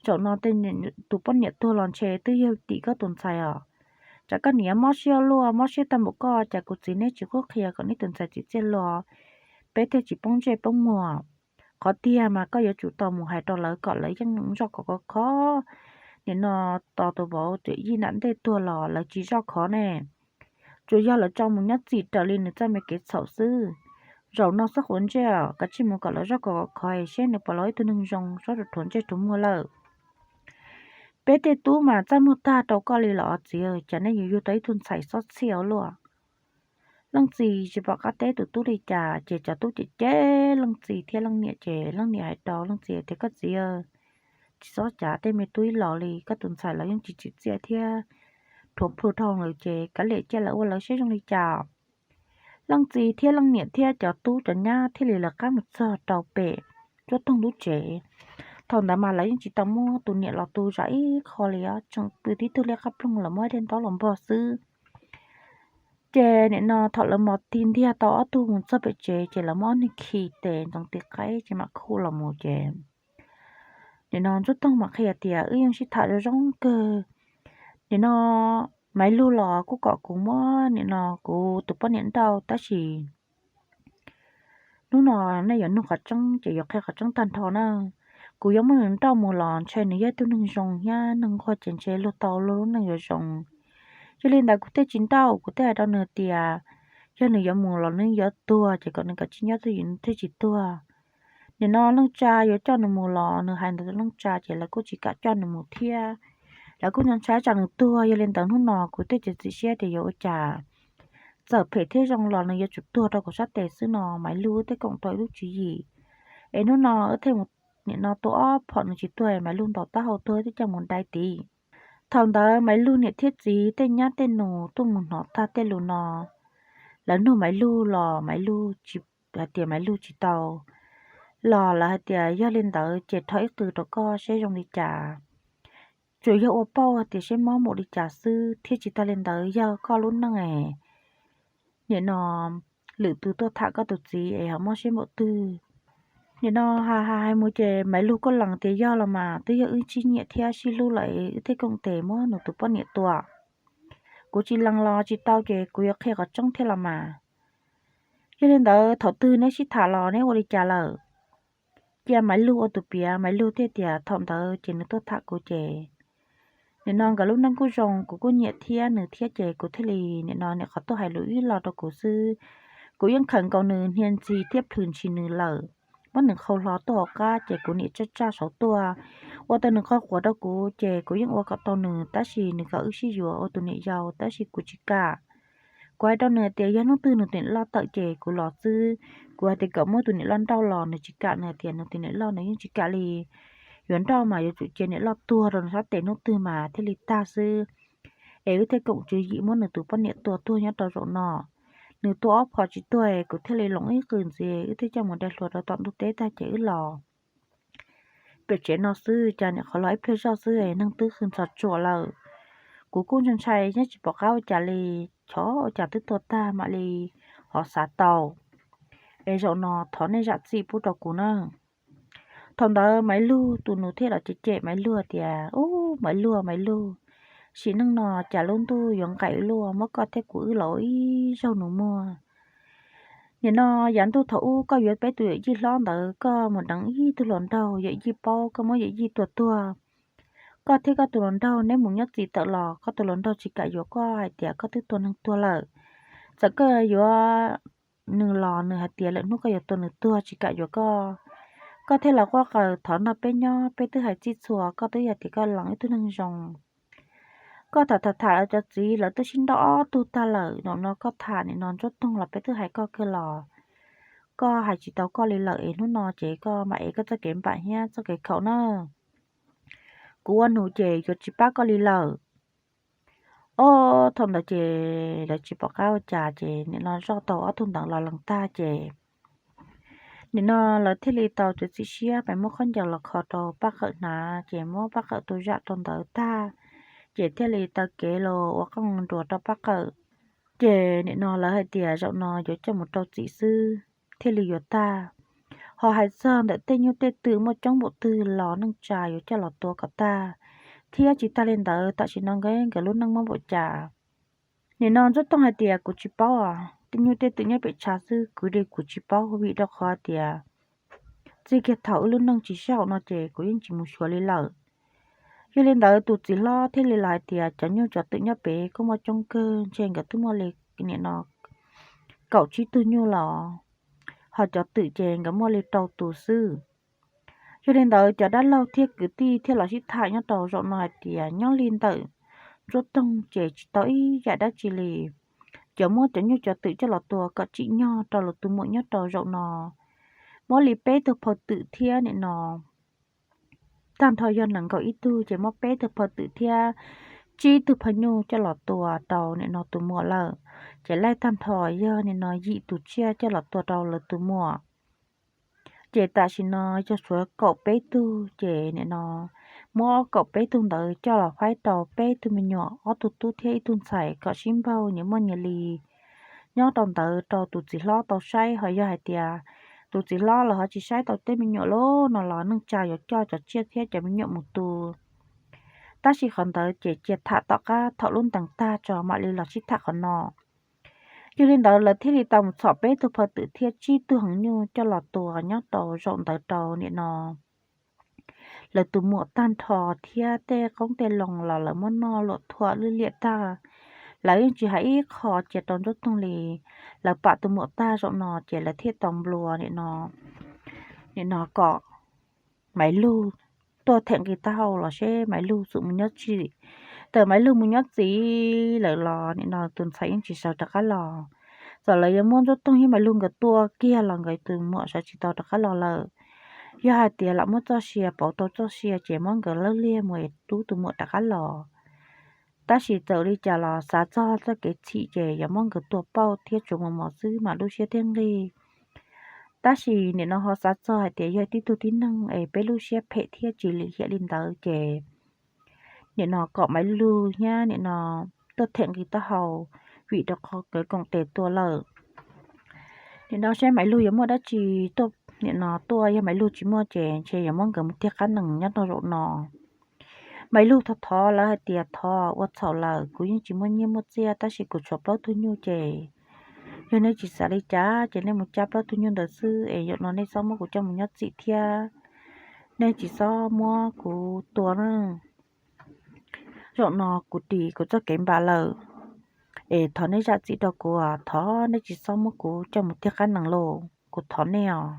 Zaum no tus poj niam tuag los ntshe twb yog tim koj tus ntxhais os. Tsam koj niam mob siab luaj mob siab tag npaum koj, cas kuv txiv neb tsis qhuab qhia kom neb tus ntxhais tsim txiaj los peb thiaj tsis poob ntsej poob muag. Qhov tiag mas koj yuav tsum tau mus hais rau lawv kom lawv yeej zoj khov khov khov. Nim no tos tus vauv yawm yij nram ntej tuag los lawv tsis zoj khov ne. Tsuas yog lawv tso mus nyob txim raws li nws txoj me kev txhaum xwb. Zaum no xob quav ntsej, kav tsij mus kom lawv zoj khov khov seb nws puas los ib tug neeg zoo, xob rhuav ntsej rhuav muag lawm. Peb tej tub mas txaj muag tag rau koj li los txiv, cas nej yuav yug tau ib tug ntxhais xob txhiaj ua luaj. Leej txiv tsis pom qab teb tus tub li cas ces cov tub cem cem leej txiv thiab leej niam ces leej niam hais rau leej txiv tias koj txiv, tsis txhob cav tej me tub ib los li, koj tus ntxhais lawv yeej tsis tsim txiaj thiab, rhuav plhu dhau lawm ces kav liam cia lawv ua lawv seb zoo li cas. Leej txiv thiab leej niam thiab cov tub cov nyab thiaj li lawv qab mus txog rau pem Ntsuab Toog lub tsev. Thaum ntawd mas lawv yeej tsis tau muab tus niam los tu zam ib qho li os, tseem pw tib tug liab qab ploog los muab ib daim ntaub los npog xwb. Ces nim no thaum lawv mos tig ntiag tau ob tug mus txog pem tsev ces lawv muab ob niag khi tes ntxoov tis qaib ces mam khu los mus ces nim no Ntsuab Toog mam qhia tias wb yeej sib tham zoo zoo kawg. Nim no Maiv Lug los kuj kom kuv muab nim no kuv tus poj niam nrauj, tab sis hnub no nej yuav nug qhov tseeb ces yuav qhia qhov tseeb tag nrho na. Kuv yuav muab nws nrauj mus los ntshe nws yog ib tug neeg zoo thiab neeg nquag ces ntshe luag tau luag lub neej yuav zoo. Yog li ntawd kuv thiaj tsis nrauj, kuv thiaj hais rau nws tias yog nws yuav mus los nws yuav tuag ces kom nws kav tsij nyob twj ywm nws thiaj tsis tuag. Nim no neej tsa yuav coj nws mus los nws hais ntawd rau neej tsa ces lawv kuj tsis kam coj nws mus thiab. Lawv kuj ntshai tsam nws tuag, yog li ntawd hnub no kuv thiaj txiav txim siab tias yuav ua cas. Txawm phem thiab zoo los nws yuav tsum tuag rau kuv sab tes xwb no, Maiv Lug thiaj koom tau ib lub tswv yim. Es hnub no wb thiaj mus, nim no tua ob phom nws tsis tuag, Maiv Lug ntaus taub hau tuag thiaj coj mus dai tid. Thaum ntawd Maiv Lug niam thiab txiv tej nyab tej nus tuaj mus hnov tag tej lus no, lawv nug Maiv Lug los Maiv Lug tsis, hais tias Maiv Lug tsis tau los lawv hais tias yog li ntawd ces rho ib qws rau koj seb zoo li cas. Tsuas yog ua pauj hais tias seb mob mus li cas xwb thiab tsis tas li ntawd yog koj lub neej es nim no lwm tus tuaj tham koj tus txiv es ho mob siab npaum twg. Nim no hais hais mus ces Maiv Lug kuj lees tias yog los mas twb yog wb sib nyiam thiab sib hlub lawm wb thiaj koom tes muab nws tus poj niam tua. Kuv tsis lees los tsis tau ces kuv yuav qhia qhov tseeb thiab los mas. Yog li ntawd thaum twg neb sib tham los neb ua li cas lawm? Cia Maiv Lug ua tus piav, Maiv Lug thiaj tias thaum ntawd ces nws tuaj tham kuv ces nim no nkawd lub neej kuj zoo, kuv kuj nyiam thiab nws thiab ces kuv thiaj li nim no niam qhov tuaj hais lus ib los rau kuv xwb. Kuv yeej khawm nkaus nws hnia ntxis thiab plhws ntshis nws lawm, muab nws qhau hlo tuaj hauv qab ces kuv niam tsaj tsaj saud tuaj ua tau nws qhov quav rau kuv ces kuv yeej ua kom tau nws, tab sis nws kom wb sib yuav ua tus niam yau tab sis kuv tsis kam. Kuv hais rau nws tias yog hnub twg nws tus niam loj tawm ces kuv los xwb. Kuv hais tias kom muab tus niam loj nrauj los nws tsis kam, nws hais tias nws tus niam loj nws yeej tsis kam li. Yuav nrauj mas yuav tsum cia niam loj tuag rau nws sab tes hnub twg mas thiaj li tag xwb. Es wb thiaj koom tswv yim muab nws tus poj niam tua tuag nyob rau zaum no. Nws tua ob phom tsis tuag es kuv thiaj li loos ib qws ntxiv wb thiaj coj mus dai hlua rau tom ntug teb tag ces wb los pem tsev no xwb. Cas nim qhuav los ib pliag zoj xwb es neeg twb qw ntxhov tsuam lawm. Kuv kuj ntshai ntshai yeej tsis pom qab ua cas li, chov ua cas twb tua tag mam li ho xav tau. Es zaum no thov nej zam txim pub rau kuv na. Thaum ntawd Maiv Lug tus nus thiaj los cem cem Maiv Lug tias, Ub, Maiv Lug, Maiv Lug, sim neej no cas lub ntuj yuav nqaim luaj, muab koj thiab kuv wb los ua ib zaug nus muag. Nim no yav ntuj thaum ub koj yuav peb tus yawm yij hlob ntawd, koj mus deev ib tug hluas nraug, yawm yij paub koj muab yawm yij tua tuag. Koj thiab koj tus hluas nraug neb mus nyob txim tawm los koj tus hluas nraug tsis kam yuav koj hais tias koj twb tua neeg tuag lawm. Txawm koj yuav nws los nws hais tias lwm hnub koj yuav tua nws tuag tsis kam yuav koj. Koj thiaj los quaj qw thov nrog peb nyob, peb twb hais txij txhua, koj twb hais tias koj lees ib tug neeg zoo. Koj tham tham tham lawv cov txiv lawv twb sib nrauj ob tug tag lawm, zaum no koj tham nim no Ntsuab Toog los peb twb hais koj kawg los koj hais tsis tau koj li lawm es hnub no ces koj mam ev koj txoj kev npam thiab txoj kev khaum na. Kuv ua nus ces yuav tsis pab koj li lawm. Ob thaum ntawd ces lawv tsis pom qab ua cas ces nim no zoj tau ob tug ntawd los lees tag ces nim no lawv thiaj li tau txiav txim siab pes muab khaub ncaws los kho rau Paj Qawm hnav ces muab Paj Qawm tua zam rau ntawd tag ces thiaj li taw kev los ua qeej nruas rau Paj Qawm. Ces nim no lawv hais tias zaum no yuav coj mus rau txim xwb thiaj li yuav tag. Ho hais txog ntawm tej nyuj tej twm muaj coob npaum twg los neej tsa yuav coj los tua kom tag, thiab tsis tag li ntawd tam sim no nkawd nkawd lub neej muaj npaum cas. Nim no Ntsuab Toog hais tias kuv tsis paub, tej nyuj tej twm nyob pem tshav xwb, kuv li kuv tsis paub vim rau qhov tias txij kiag thaum wb lub neej tsis sib haum no ces kuv yeej tsis mus xyuas li lawm. Yog li ntawd tus txiv hlob thiaj li los hais tias cov nyuj cov twm nyob pem kuj muaj coob kawg, ntshe nkawd twb muaj li nim no kaum tsib tug nyuj los, ho cov twm ces nkawd muaj li rau tus xwb. Yog li ntawd cov dab laug thiab kwv tij thiaj los sib tham nyob rau zaum no hais tias nyob li ntawm Ntsuab Toog ces tsis tau ib yam dab tsi li. Cov muab cov nyuj cov twm coj los tua kom tsim nyog rau lawv tus muam nyob rau zaum no muab li peb tug phaw twm thiab nim no tag nrho yog nees nkaum ib tug ces muab peb tug phaw twm thiab tsib tug phaw nyuj coj los tua rau nim no tus muam lawm. Ces laij tag nrho yog nim no yim tus tsiaj coj los tua rau lawv tus muam. Ces tam sim no yog tshuav kaum peb tug ces nim no muab kaum peb tug ntawd coj los faib rau peb tug me nyuam, ob tug tub thiab ib tug ntxhais kom sib npaug nyias muaj nyias li nyob rau ntawd rau tus txiv hlob tau saib. Ho yog hais tias tus txiv hlob los ho tsis saib tau tej me nyuam lawm no los neej tsa yuav coj cov tsiaj thiab cov me nyuam mus tu. Tab sis qhov ntawd ces cia tham tom qab thaum lub ntees tag tso mam li los sib tham qhov no. Yog li ntawd lawv thiaj li tau mus txhom peb tug phaw twm thiab tsib tug heev nyuj coj los tua nyob rau zaum ntawd rau nim no lawv tus muam tag nrho thiab tej qoob tej loo los lawv muab noj luam thuam lwj liam tag. Lawv yeej tsis hais ib qho cia rau Ntsuab Toog li. Lawv pam tus muam tag zaum no ces lawv thiaj tau nplua nim no, nim no kom Maiv Lug tuaj them nqi taub hau los seb Maiv Lug txawm mus nyob txim. Txawm Maiv Lug mus nyob txim lawm los nim no tus ntxhais yeej tsis sawv rov qab los. Txawm lawv yuav muab Ntsuab Toog thiab Maiv Lug nkawd tua kiag los nkawd tus muam sawv tsis tau rov qab los lawm. Yog hais tias lam muab txoj sia pauv tau txoj sia ces muab nkawd lawb liag mus es rub tus muam rov qab los. Tab sis txawm li cas los xav txog txoj kev txhim ces yuav muab nkawd tua pauj thiab tsuav mos mos xwb mas lub siab thiaj nqig. Tab sis nim no ho xav txog hais tias yog tib tug tib neeg es peb lub siab phem thiab tsis lim hiam li ntawd ces nim no kom Maiv Lug thiab nim no tuaj them nqi taub hau, vim rau qhov nkawd koom tes tua lawm. Nim no seb Maiv Lug yuav muaj dab tsi tuaj, nim no tuaj, yog Maiv Lug tsis muaj ces ntshe yuav muab nkawd mus tiag qab nees nyob rau zaum no. Maiv Lug thov thov lawv hais tias thov ua txhaum lawm, kuv yeej tsis muaj nyiaj muaj txiaj tab sis kuv tshuav plaub tug nyuj ces yog nej tsis xav li cas ces nej mus cab plaub tug nyuj ntawd xwb es zaum no nej txhob muab kuv coj mus nyob txim thiab, nej tsis txhob muab kuv tua na. Zaum no kuv ris kuv txoj kev npam lawm, es thov nej zam txim rau kuv, thov nej tsis txhob muab kuv coj mus tiag qab nees lauj, kuv thov nej os.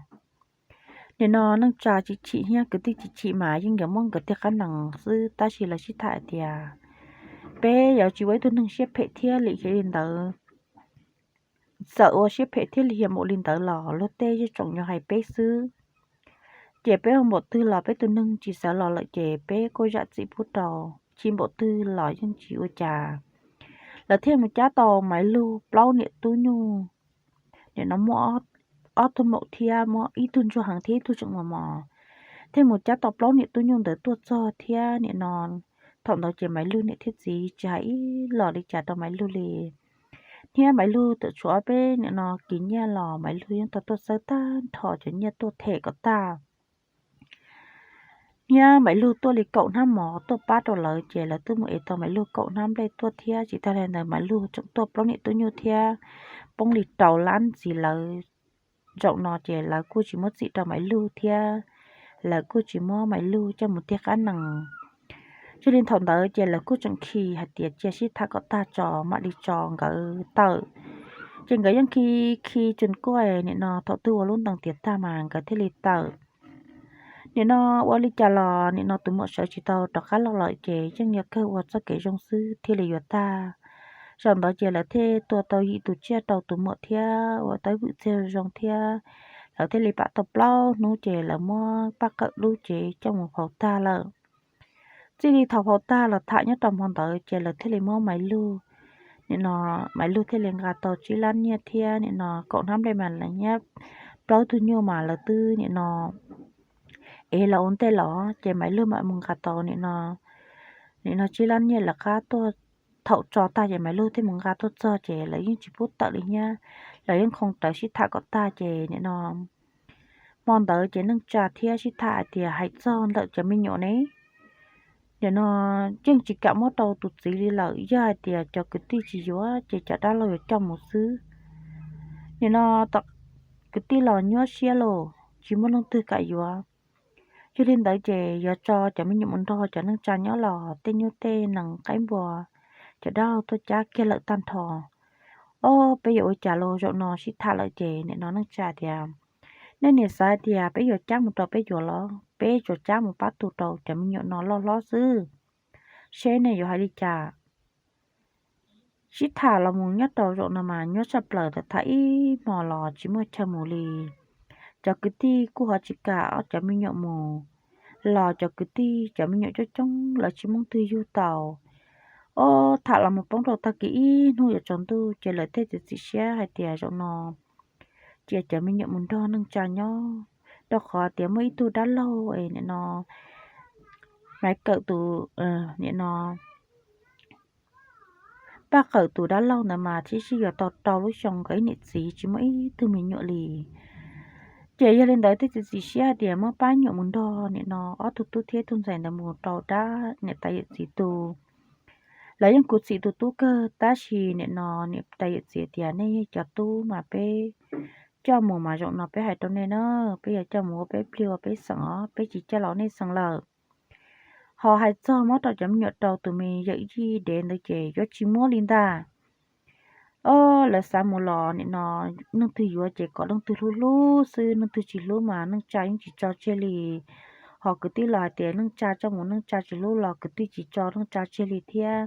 Nim no neej tsa tsis chim thiab kwv tij tsis chim mas yeej yuav muab nkawd tiag qab nees xwb tab sis lawv sib tham hais tias peb yuav tsis ua ib tug neeg siab phem thiab lim hiam li ntawd. Txawm ua siab phem thiab lim hiam npaum li ntawd los luag tej yeej tseem yuav hais peb xwb. Ces peb ua npaum twg los peb tus neeg tsis sawv los lawm ces peb kuj zam txim pub rau, chim npaum twg los yeej tsis ua cas. Lawv thiaj mus cab tau Maiv Lug plaub niam tub nyuj. Nim no muaj ob tug maum thiab muaj ib tug ntsuag heev thiab ib tug tseem mos mos. Thiaj mus cab tau plaub niam tub nyuj ntawd tuaj txog thiab nim no thaum ntawd ces Maiv Lug niam thiab txiv tsis hais ib los li cas rau Maiv Lug li. Thiab Maiv Lug txawm tshuav ob peb nim no kis nyiaj los Maiv Lug yeej tau tuaj xawb tag nrho cov nyiaj tuaj them kom tag. Thiab Maiv Lug tuaj li kaum hnab mov tuaj pab rau lawv ces lawv twb mus ev tau Maiv Lug kaum hnab nplej tuaj thiab tsis tag li ntawd Maiv Lug tseem tuaj plaub niam tub nyuj thiab poob li rau lab ntxiv lawv. Zaum no ces lawv kuj tsis muab txim rau Maiv Lug thiab lawv kuj tsis muab Maiv Lug coj mus tiag qab nees. Yog li thaum ntawd ces lawv kuj tseem khi hais tias cia sib tham kom tag tso mam li tso nkawd tawm. Ces nkawd yeej khi khi tsuas kuj nim no thaum twg ua lub ntees tiav tag mas nkawd thiaj li tawm. Nim no ua li cas los nim no tus muam sawv tsis tau rov qab los lawm ces yeej yog kawg ua txoj kev zoo xwb thiaj li yuav tag. Zaum ntawd ces lawv thiaj tua tau yim tus tsiaj rau tus muam thiab ua tau ib vwm txiag zoo thiab lawv thiaj li pam tau plaub hnub ces lawv muab paj qawm lub cev coj mus faus tag lawm. Txij li thaum faus tag los tham nyob rau hmo ntawd ces lawv thiaj li muab Maiv Lug, nim no Maiv Lug thiaj li nqa tau tsib lab nyiaj thiab nim no kaum hnab nplej mas lawv nyiab plaub tug nyuj mas lawv twb nim no ev los ua ntej los ces Maiv Lug mam mus nqa tau nim no, nim no tsib lab nyiaj lawv qab tuaj. Thaum tso tag ces Maiv Lug thiaj mus nqa tuaj txog ces lawv yeej tsis pub tawm li thiab, lawv yeej khoo rawv sib tham kom tag ces nim no hmo ntawd ces neej tsa thiab sib tham hais tias hais txog ntawm cov me nyuam ne, nim no yeej tsis kam muab rau tus txiv li lawm, yog hais tias cov kwv tij tsis yuav ces cov dab laug yuav coj mus xwb. Nim no kwv tij los nyuaj siab lauj, tsis muaj leej twg kam yuav. Yog li ntawd ces yuav tso cov me nyuam mus nrog cov neej tsa nyob los tej nyuj tej nees qaib npua cov dab laug tuaj cab kiag lawm tag nrho. Ob peb yuav ua cas los zaum no sib tham lawm ces nim no neej tsa tias, nej niam xav tias peb yuav cab mus rau peb yuav los peb tsuas cab mus pab tu rau cov me nyuam no loj hlob xwb, seb nej yuav hais li cas. Sib tham los mus nyob rau zaum no mas nyuaj tshaj plaws, tham ib hmo los tsis muaj chaw mus li. Cov kwv tij kuj ho tsis kam ob cov me nyuam mus, los cov kwv tij cov me nyuam coob coob lawv tsis muaj leej twg yug tau. Ob tham los mus poob rau tag kis ib hnub yuav tsaus ntuj ces lawv thiaj txiav txim siab hais tias zaum no cia cov me nyuam mus nrog neej tsa nyob, rau qhov tias muaj ib tug dab laug es nim no Maiv Kawm tus, nim no Paj Kawm tus dab laug ntawd mas tib si yuav tau rau lub xyoo nkawd ib niam txiv tsis muaj ib tug me nyuam li. Ces yog li ntawd thiaj txiav txim siab hais tias muab pab nyuam mus nrog nim no ob tug tub thiab tug ntxhais ntawd mus rau dab niam tais yawm txiv tu. Lawv yeej khuv xim tus tub kawg tab sis nim no niam tais yawm txiv tias nej yog cov tub mas peb coj mus mas zaum no peb hais rau nej na, peb yuav coj mus ua peb plig ua peb xeem os, peb tsis coj los nej xeem lawm. Ho hais txog muab rau cov me nyuam rau tus me yawm yij dev ntawd ces yuav tsis muab li ntag. Ob lawv xav mus los nim no leej twg yuav ces kom leej twg hlub hlub xwb, leej twg tsis hlub mas neej tsa yeej tsis tso tseg li. Ho kwv tij los hais tias neej tsa tso mus neej tsa tsis hlub los kwv tij tsis tso neej tsa tseg li thiab.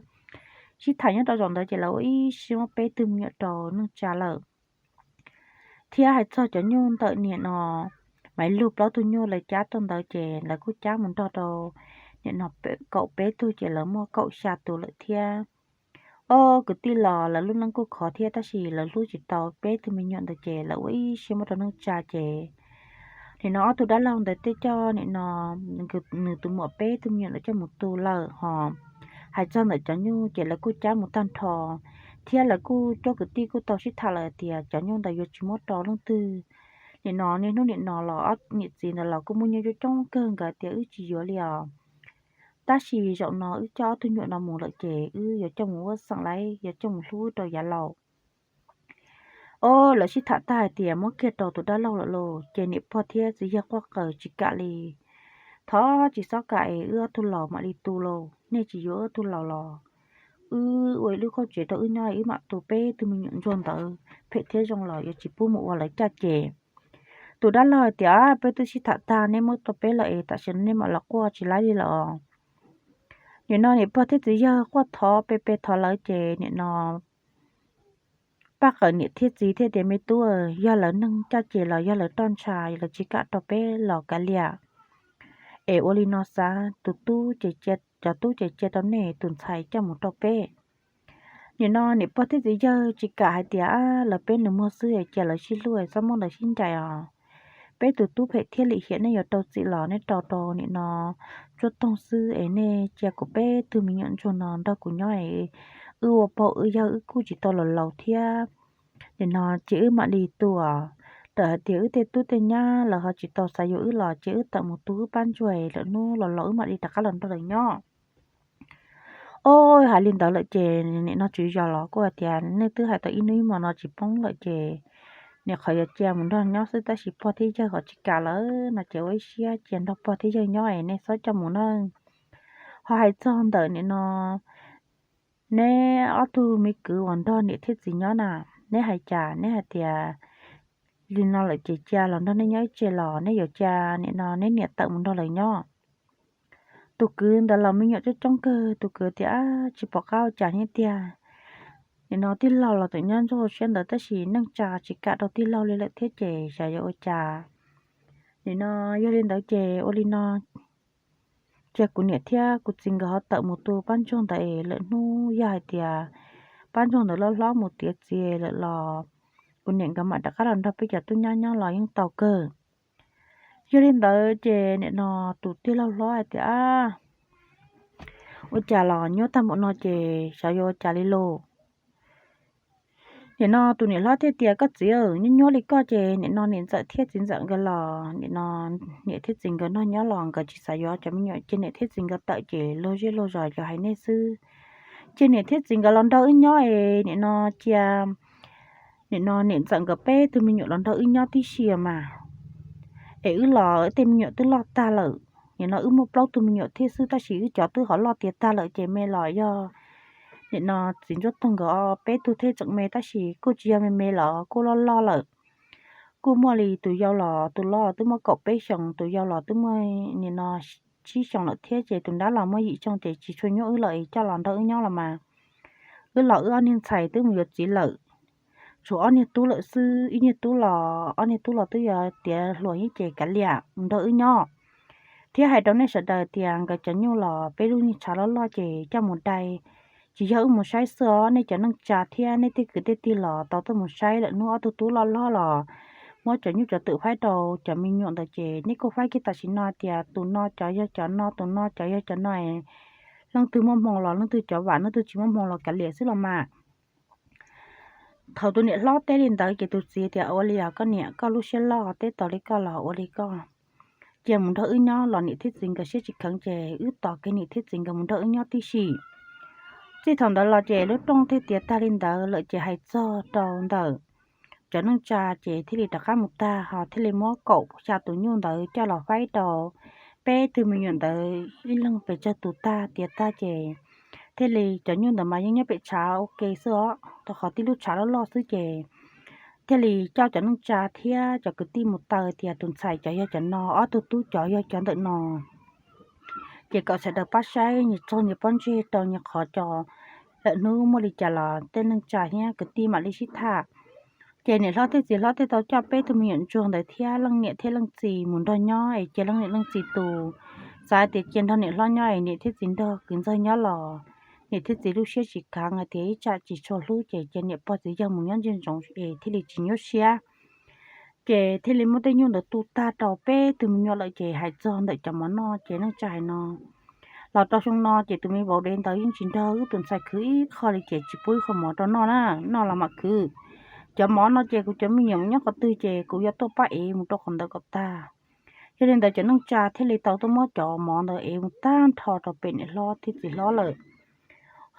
Sib tham nyob rau zaum ntawd ces lawv ua ib siab muab peb tug me nyuam rau neej tsa lawm. Thiab hais txog cov nyuj ntawm nim no Maiv Lug plaub tug nyuj lawv cab tuaj ntawd ces lawv kuj cab mus nrog rau nim no kaum peb tug ces lawv muaj kaum xya tus lawm thiab. Ob kwv tij los lawv lub neej kuj khov thiab tab sis lawv hlub tsis tau peb tug me nyuam ntawd ces lawv ua ib siab muab rau neej tsa ces Nim no ob tug dab laug ntawd tej coj nim no nws tus muam peb tug me nyuam ntawd coj mus tu lawm hos, hais txog ntawm cov nyuj ces lawv kuj cab mus tag nrho, thiab lawv kuj cov kwv tij kuj tau sib tham lawm tias cov nyuj ntawd yuav tsis muab rau leej twg. Nim no niaj hnub nim no los ob niam txiv ntawd los kuj muaj nyuj coob coob kawg, nkawd tias wb tsis yuav li os. Tab sis zaum no wb coj ob tug nyuam no mus lawm ces wb yuav coj mus ua xeem lawm, yuav coj mus hlub rau yav laus. Ob lawv sib tham tag hais tias muab kiag rau tus dab laug lawm lauj, ces niam pog thiab txiv yawg quaj qw tsis kam li. Thov tsis txhob kam es wb ob tug laus mam li tu lauj, nej tsis yuav wb ob tug laus los wb ua ib lub khaub tsev rau wb nyob, wb mam tu peb tug me nyuam ntsuag ntawd, phem thiab zoo los yuav tsis pub mus ua lawv caj ces. Tus dab laug hais tias peb twb sib tham tag, nej muab rau peb lawm es tam sim no nej mam los quaj tsis laib li lawm. Nim no niam pog thiab txiv yawg quaj thov pe pe thov lawv ces nim no pab qawm niam thiab txiv thiaj tias me tub, yog lawv neeg caj ces los yog lawv roj ntsha, lawv tsis kam rau peb los kav liam. Es ua li no xav, tus tub ces, cov tub ces cia rau nej, tus ntxhais coj mus rau peb. Nim no niam pog thiab txiv yawg tsis kam hais tias lawv peb nus muag xwb es cia lawv sib hlub, txhob muab lawv sib ncaim os. Peb tus tub phem thiab lim hiam, nej yuav rau txim los nej rau rau nim no tsuab toog xwb es nej cia kuv peb tug me nyuam ntsuag no nrog kuv nyob es wb ua pog ua yawg wb kuj tsis tau los laus thiab. Nim no ces wb mam li tu os. Txawm hais tias wb tej tub tej nyab lawv ho tsis tau xav yuav wb los ces wb tawm mus tu wb pab ntsuag, lwm hnub los laus wb mam li rov qab los nrog lawv nyob. Ob hais li ntawd lawm ces nim no tswv zos los kuj hais tias nej twb hais tau ib hnub ib hmo no tsis poob lawm ces nim qhov yuav cia mus nrog nyob xwb, tab sis pog thiab yawg ho tsis kam lawm no ces ua ib siab cia nrog pog thiab yawg nyob es nej txhob coj mus na. Ho hais txog ntawm nim no neb ob tug me kwv uas nrog niam thiab txiv nyob na, neb hais cas? Neb hais tias li no lawm ces cia los nrog nej nyob ib tse los nej yuav cia nim no neb niam tawm mus nrog lawv nyob? Tus kwv ntawd los me nyuam coob coob kawg, tus kwv tias tsis pom qab ua cas thiab tiag. Nim no tij laug los tseem nyob ntsuag siab ntawd tab sis neej tsa tsis kam rau tij laug li lawm thiab ces xyov yuav ua cas. Nim no yog li ntawd ces ua li no, cia kuv niam thiab kuv txiv nkawd ho tawm mus tu pab ntsuag ntawd es lwm hnub yog hais tias pab ntsuag ntawd loj hlob mus tiav txiv lawm los kuv niam nkawd mam rov qab los nrog peb cov tub nyab nyob los yeej tau kawg. Yog li ntawd ces nim no tus tij laug hlob hais tias ua cas los nyuaj tag npaum no ces xyov yuav ua cas li lauj. Nim no tus niam hlob thiaj tias koj txiv, nyuaj nyuaj li koj ces nim no niam ntxawm thiab txiv ntxawm nkawd los nim no niam thiab txiv nkawd nrog nyob los nkawd tsis xav yuav cov me nyuam, cia niam thiab txiv nkawd tawm ces luag zej luag zos yuav hais nej xwb. Cia niam thiab txiv nkawd los nrog wb nyob es nim no cia nim no niam ntxawm nkawd peb tug me nyuam los nrog wb nyob tib si mas, es wb los tej me nyuam twb loj tag lawm. Nim no wb muaj plaub tug me nyuam thiab xwb tab sis wb cov twb ho loj tiav tag lawm ces me los yog nim no txiv ntsuab toog nkawd peb tug thiaj tseem me tab sis kuj tsis yog me me los kuj loj loj lawm. Kuj muaj li tus yau los tus loj twb muaj kaum peb xyoos, tus yau los twb muaj nim no tsib xyoos lawm thiab ces tus nrab los muaj yim xyoo ces tsis tshua nyuaj wb lawm es coj los nrog wb nyob los mas. Wb los wb ob niag ntxhais twb mus yuav txiv lawm, tshuav ob niag tub lawm xwb, ib niag tub los ob niag tub los twb yuav tiav hluas yeej ces kav liam mus nrog wb nyob. Thiab hais rau nej sawv daws tias nkawd cov nyuj los peb lub niag tshav loj loj ces coj mus dai, tsis yog wb mus saib xwb os, nej cov neej tsa thiab nej tej kwv tej tij los tau tuaj mus saib lawm, hnub ob tug tub loj hlob los muab cov nyuj cov twm faib rau cov me nyuam ntawd ces nej kuj faib kiag tam sim no tias tus no cov yog cov no, tus no cov yog cov no. Leej twg muaj hmoo los leej twg cov vam, leej twg tsis muaj hmoo los kav liam xwb los mas. Thaum tus niam hlob teb li ntawd ces tus txiv tias ua li os koj niam, koj lub siab loj teb tau li koj los ua li koj, cia mus nrog wb nyob los niam thiab txiv nkawd siab tsis kheev ces wb tos kiag niam thiab txiv nkawd mus nrog wb nyob tib si. Txij thaum ntawd los ces lub rooj thiaj tiav tag li ntawd lawm ces hais txog rau ntawm cov neej tsa ces thiaj li rov qab mus tag, ho thiaj li muab kaum xya tus nyuj ntawd coj los faib rau peb tug me nyuam ntawd ib leeg pes tsawg tus tag tiav tag ces thiaj li cov nyuj ntawd mas yeej nyob pem tshav ua ke xwb os, rau qhov tib lub tshav loj loj xwb ces thiaj li coj cov neej tsa thiab cov kwv tij mus taw tias tus ntxhais cov yog cov no, ob tug tub cov yog cov ntawm no. Ces kom sawv daws pab saib nyias txog nyias pob ntseg rau nyias qhov tso, lwm hnub muaj li cas los tej neej tsa thiab kwv tij mam li sib tham. Ces niam hlob thiab txiv hlob thiaj tau coj peb tug me nyuam ntsuag ntawd thiab leej niam thiab leej txiv mus nrog nyob es cia leej niam leej txiv tu. Xav tias cia nrog niam hlob nyob es niam thiab txiv nrog kwv ntxawg nyob los niam thiab txiv lub siab tsis kheev hais tias ib tsam tsis tshua hlub ces cia niam pog txiv yawg mus nyob ntsia ntsoov es thiaj li tsis nyuaj siab. Ces thiaj li muab tej nyuj ntawd tu tag rau peb tug me nyuam lawm ces hais txog ntawm cov mov noj ces neej tsa hais no, los rau xyoo no ces tus me vauv dev ntawd yeej tsis nrog wb tus ntxhais khwv ib qho li ces tsis pub ib qho mov rau noj na, noj los mam khwv. Cov mov no ces kuv cov me nyuam nyob qhov twg ces kuv yuav tuaj pab ev mus rau qhov ntawd kom tag. Yog li ntawd cov neej tsa thiaj li tau tuaj muab cov mov ntawd ev mus tag nrho rau pem niam hlob thiab txiv hlob lawm.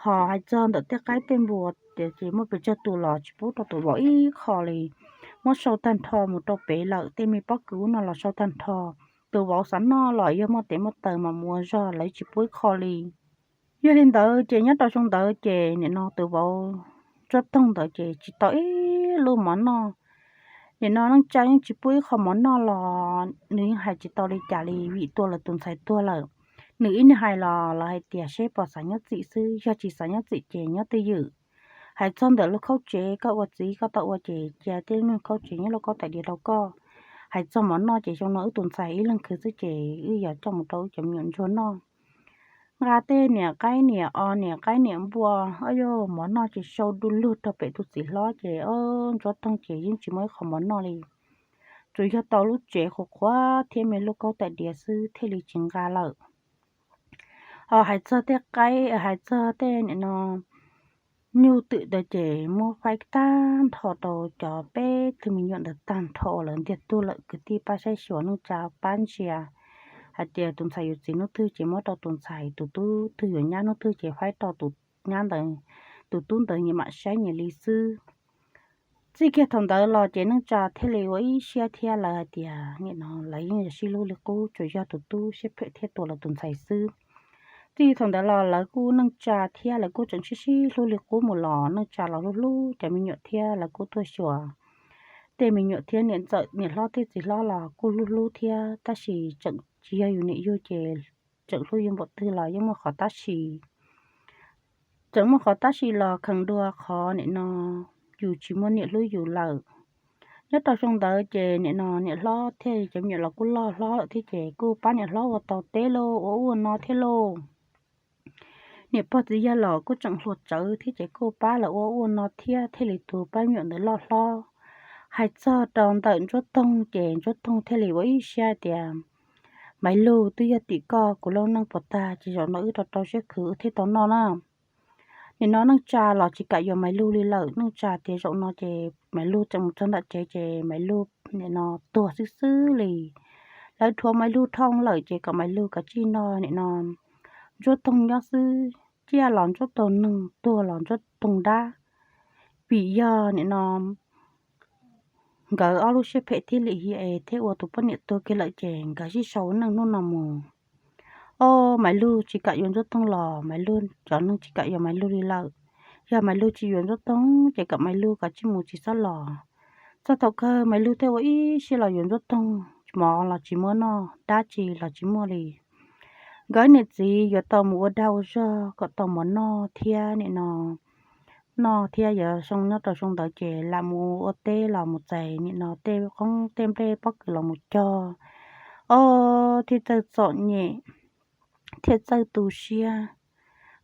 Ho hais txog ntawm tej qaib tej npua ces muaj pes tsawg tus los tsis pub rau tus vauv ib qho li, muab sau tag nrho mus rau pem lawm, tej me pob kws ub no los sau tag nrho. Tus vauv xav noj los yog muaj tes muaj taw mas mus ua zog, lawv tsis pub ib qho li. Yog li ntawd ces nyob rau xyoo ntawd ces nim no tus vauv Ntsuab Toog ntawd ces tsis tau ib lub mov noj. Nim no neej tsa yeej tsis pub ib qho mov noj los nws yeej hais tsis tau li cas li vim tua lawv tus ntxhais tuag lawm. Nws ib niag hais los lawv hais tias seb puas xav nyob txim xwb, yog tsis xav nyob txim ces nyob twj ywm. Hais txog ntawm lub khaub tsev koj ua txiv koj tau ua ces cia tej lub khaub tsev nyob lub kaub tais diav rau koj. Hais txog mov noj ces xyoo no wb tus ntxhais ib leeg khwv xwb ces wb yog coj mus rau wb cov me nyuam ntsuag noj. Nqa tej niam qaib niam os, niam qaib niam npua, o yog mov noj ces sau du lug rau pem tus txiv hlob ces o, Ntsuab Toog ces yeej tsis muaj ib qho mov noj li. Tsuas yog tau lub tsev qhuav qhuav thiab me lub kaub tais diav xwb thiaj li tsis nqa lawm. Ho hais txog tej qaib, hais txog tej nim no nyuj twm ntawd ces muab faib tag nrho rau cov peb tug me nyuam ntawd tag nrho uas lawv ntiag tug lawm. Kwv tij pab saib xyuas, neej tsa pab ntsia hais tias tus ntxhais yuav txiv hnub twg ces muab rau tus ntxhais, tus tub twg yuav nyab hnub twg ces faib rau tus nyab ntawd, tus tub ntawd nyias mam saib nyias li xwb. Txij kiag thaum ntawd los ces neej tsa thiaj li ua ib siab thiab lawv hais tias nim no lawv yeej yuav sib hlub li qub, tsuas yog tus tub siab phem thiab tua lawv tus ntxhais xwb. Txij thaum ntawd los lawv kuj, neej tsa thiab lawv kuj tseem sib sib hlub li qub mus los, neej tsa los hlub hlub cov me nyuam thiab lawv kuj tuaj xyuas tej me nyuam thiab niam ntxawm niam hlob thiab txiv hlob los kuj hlub hlub thiab, tab sis tseem tsis yog yus niam yug ces tseem hlub yus npaum twg los yeej muaj qhov tab sis. Tseem muaj qhov tab sis los kheev dua qhov nim no yus tsis muaj niam hlub yus lawm. Nyob rau xyoo ntawd ces nim no niam hlob thiab cov me nyuam los kuj loj hlob lawm thiab ces kuj pab niam hlob ua tau teb lauj, ua ub ua no thiab lauj. Niam pog txiv yawg los kuj tseem hluas tsawv thiab ces kuj pab lawv ua ub ua no thiab thiaj li tu pab me nyuam ntawd loj hlob. Hais txog rau ntawm Ntsuab Toog ces Ntsuab Toog thiaj li ua ib siab tias, Maiv Lug, twb yog tim koj kuv lub neej puas tag ces zaum no wb rau rau siab khwv wb thiaj tau noj na. Nim no neej tsa los tsis kam yuav Maiv Lug li lawm, neej tsa tias zaum no ces Maiv Lug tseem mus txog nram tsev ces Maiv Lug nim no tuag xwb xwb li. Lawv dhuav Maiv Lug dhau lawm ces kom Maiv Lug kav tsij nrog nim no Ntsuab Toog nyob xwb, ciaj los Ntsuab Toog neeg, tuag los Ntsuab Toog dab. Vim yog nim no nkawd ob lub siab phem thiaj li hi es thiaj ua tus poj niam tuag kiag lawm ces nkawd sib sau ua neej hnub no mus. O, Maiv Lug tsis kam yuav Ntsuab Toog los Maiv Lug cov neeg tsis kam yuav Maiv Lug li lawm. Yog Maiv Lug tsis yuav Ntsuab Toog ces kom Maiv Lug kav tsij mus tsis txhob los. Txog thaum kawg Maiv Lug thiaj ua ib siab los yuav Ntsuab Toog, mov los tsis muaj noj, dab tsi los tsis muaj li. Nkawd niam txiv yuav tau mus ua dag ua zog kom tau mov noj thiab nim no, noj thiab yuav xyoo nyob rau xyoo ntawd ces lam mus ua teb los mus txais nim no tej qoob tej nplej pob kws los mus cog. O, thiaj txawj txom nyem, thiaj txawj tu siab.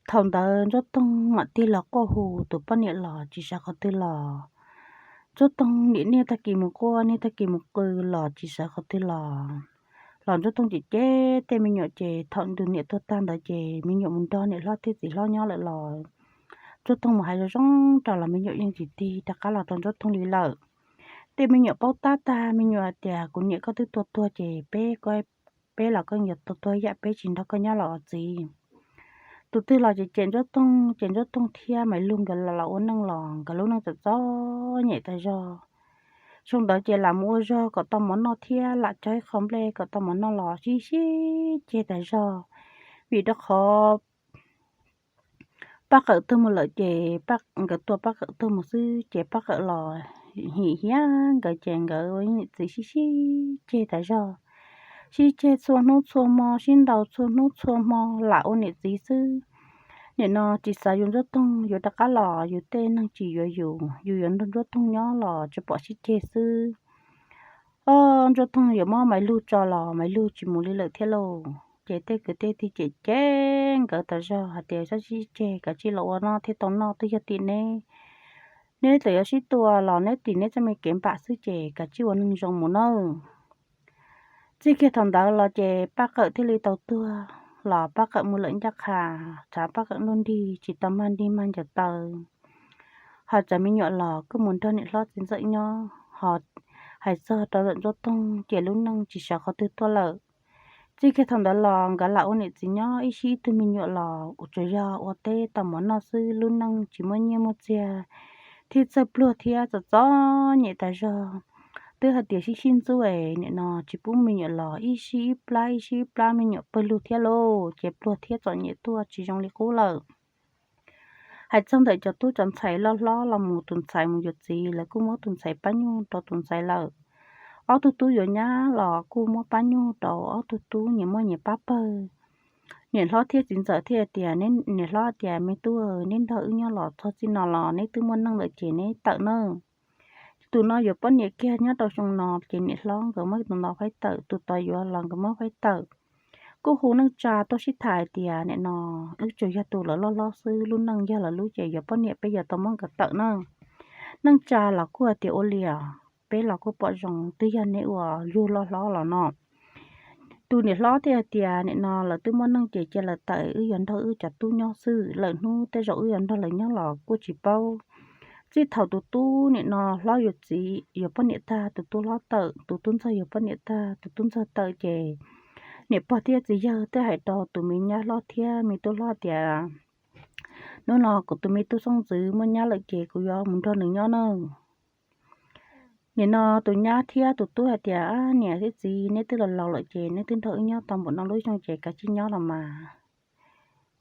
Thaum ntawd Ntsuab Toog mam tig los quaj hu tus poj niam los tsis sawv qhov twg los. Ntsuab Toog niam niaj tag kis mus quaj niaj tag kis mus qw los tsis sawv qhov twg los. Los Ntsuab Toog cem cem tej me nyuam ces thaum nws niam tuag tag ntawd ces me nyuam mus nrog niam hlob thiab txiv hlob nyob lawm los Ntsuab Toog mus hais zoo zoo rau los me nyuam yeej tsis tig rov qab los rau Ntsuab Toog li lawm. Tej me nyuam paub tab tag, me nyuam hais tias, Kuv niam koj twb tuag tuag ces peb, peb los koj yuav tuag tuag yam peb tsis nrog koj nyob los os txiv. Tus twg los ces cem Ntsuab Toog, ces Ntsuab Toog thiab Maiv Lug nkawd los ua neej los nkawd lub neej txom txom nyem tas zog. Xyoo ntawd ces lam mus ua zog kom tau mov noj thiab lam cog ib qho nplej kom tau mov noj los sib sib ceg tas zog. Vim rau qhov Paj Qawm tuag mus lawm ces nkawd tua Paj Qawm tuag mus xwb ces Paj Qawm los him hiab nkawd ces nkawd ua niam txiv sib sib ceg tas zog. Sib ceg txhua hnub txhua hmo, sib ntaus txhua hnub txhua hmo lam ua niam txiv xwb. Nim no tsis xav yuav Ntsuab Toog, yuav rov qab los yus tej neeg tsis yuav yus, yus yuav nrog Ntsuab Toog nyob los tsuas pom sib ceg xwb. O, Ntsuab Toog yuav muab Maiv Lug tso los Maiv Lug tsis mus li lawm thiab lauj. Ces tej kwv tej tij cem cem nkawd tas zog hais tias, Sib sib ceg kav tsij los ua noj thiaj tau noj, twb yog tim neb Neb txawm yuav sib tua los neb tim neb txoj me kev npam xwb ces kav tsij ua neeg zoo mus nawb. Txij kiag thaum ntawd los ces Paj Qawm thiaj li tau tuag los Paj Qawm mus lawm ncaj qha, tshav Paj Qawm nruj nrig tsis tau mag nrig mag ncaws taw. Ho tsam me nyuam los kuj mus nrog niam hlob txiv ntxawm nyob, ho hais txog rau ntxawm Ntsuab Toog ces lub neej tsis sawv qhov twg tuaj lawm. Txij kiag thaum ntawd los nkawd lam ua niam txiv nyob ib sib ib tug me nyuam los ua tsuas yog ua teb tau mov noj xwb, lub neej tsis muaj nyiaj muaj txiag thiab txawj pluag thiab txom txom nyem tas zog. Twb hais tias sib sib ntxub es nim no tsis pub me nyuam los ib sib ib plab ib sib ib plab me nyuam pawg lug thiab lauj, ces pluag thiab txom nyem tuaj tsis zoo li qub lawm. Hais txog ntawm cov tub cov ntxhais loj hlob los mus tus ntxhais mus yuav txiv, lawv kuj muab tus ntxhais pab nyuj rau tus ntxhais lawm. Ob tug tub yuav nyab los kuj muab pab nyuj rau ob tug tub nyias muaj nyias pab pawg. Niam hlob thiab txiv ntxawm thiaj tias, niam hlob tias, me tub, neb nrog wb nyob los txog txij no los neb twb muaj neej lawm ces neb tawm nawb. Tus no yuav poj niam kiag nyob rau xyoo no ces niam hlob nkawd muab tus no faib tawm, tus tod yuav los nkawd muab faib tawm. Kuj hu neej tsa tuaj sib tham hais tias nim no wb tsuas yog tus lawv loj hlob xwb, lub neej yog lawv lub ces yuav poj niam peb yuav tau muab nkawd tawm na. Neej tsa los kuj hais tias ua li os, peb los kuj pom zoo, twb yog neb ua yug loj hlob los no. Tus niam hlob thiaj hais tias nim no lawv twb muaj neej ces cia lawv tawm, wb yuav nrog wb cov tub nyob xwb, lawm hnub tej zaum wb yuav nrog lawv nyob los kuj tsis paub. Txij thaum tus tub nim no hlob yuav txiv yuav poj niam tag, tus tub hlob tawm, tus tub ntxawg yuav poj niam tag, tus tub ntxawg tawm ces niam pog thiab txiv yawg thiaj hais rau tus me nyab hlob thiab me tub hlob tias, hnub no kuv tus me tub xeeb ntxwv muaj nyab lawm ces kuv yuav mus nrog nws nyob na. Nim no tus nyab thiab tus tub hais tias, niam thiab txiv, neb twb los laus lawm ces neb twb nrog wb nyob tau npaum no lub xyoo ces kav tsij nyob los mas.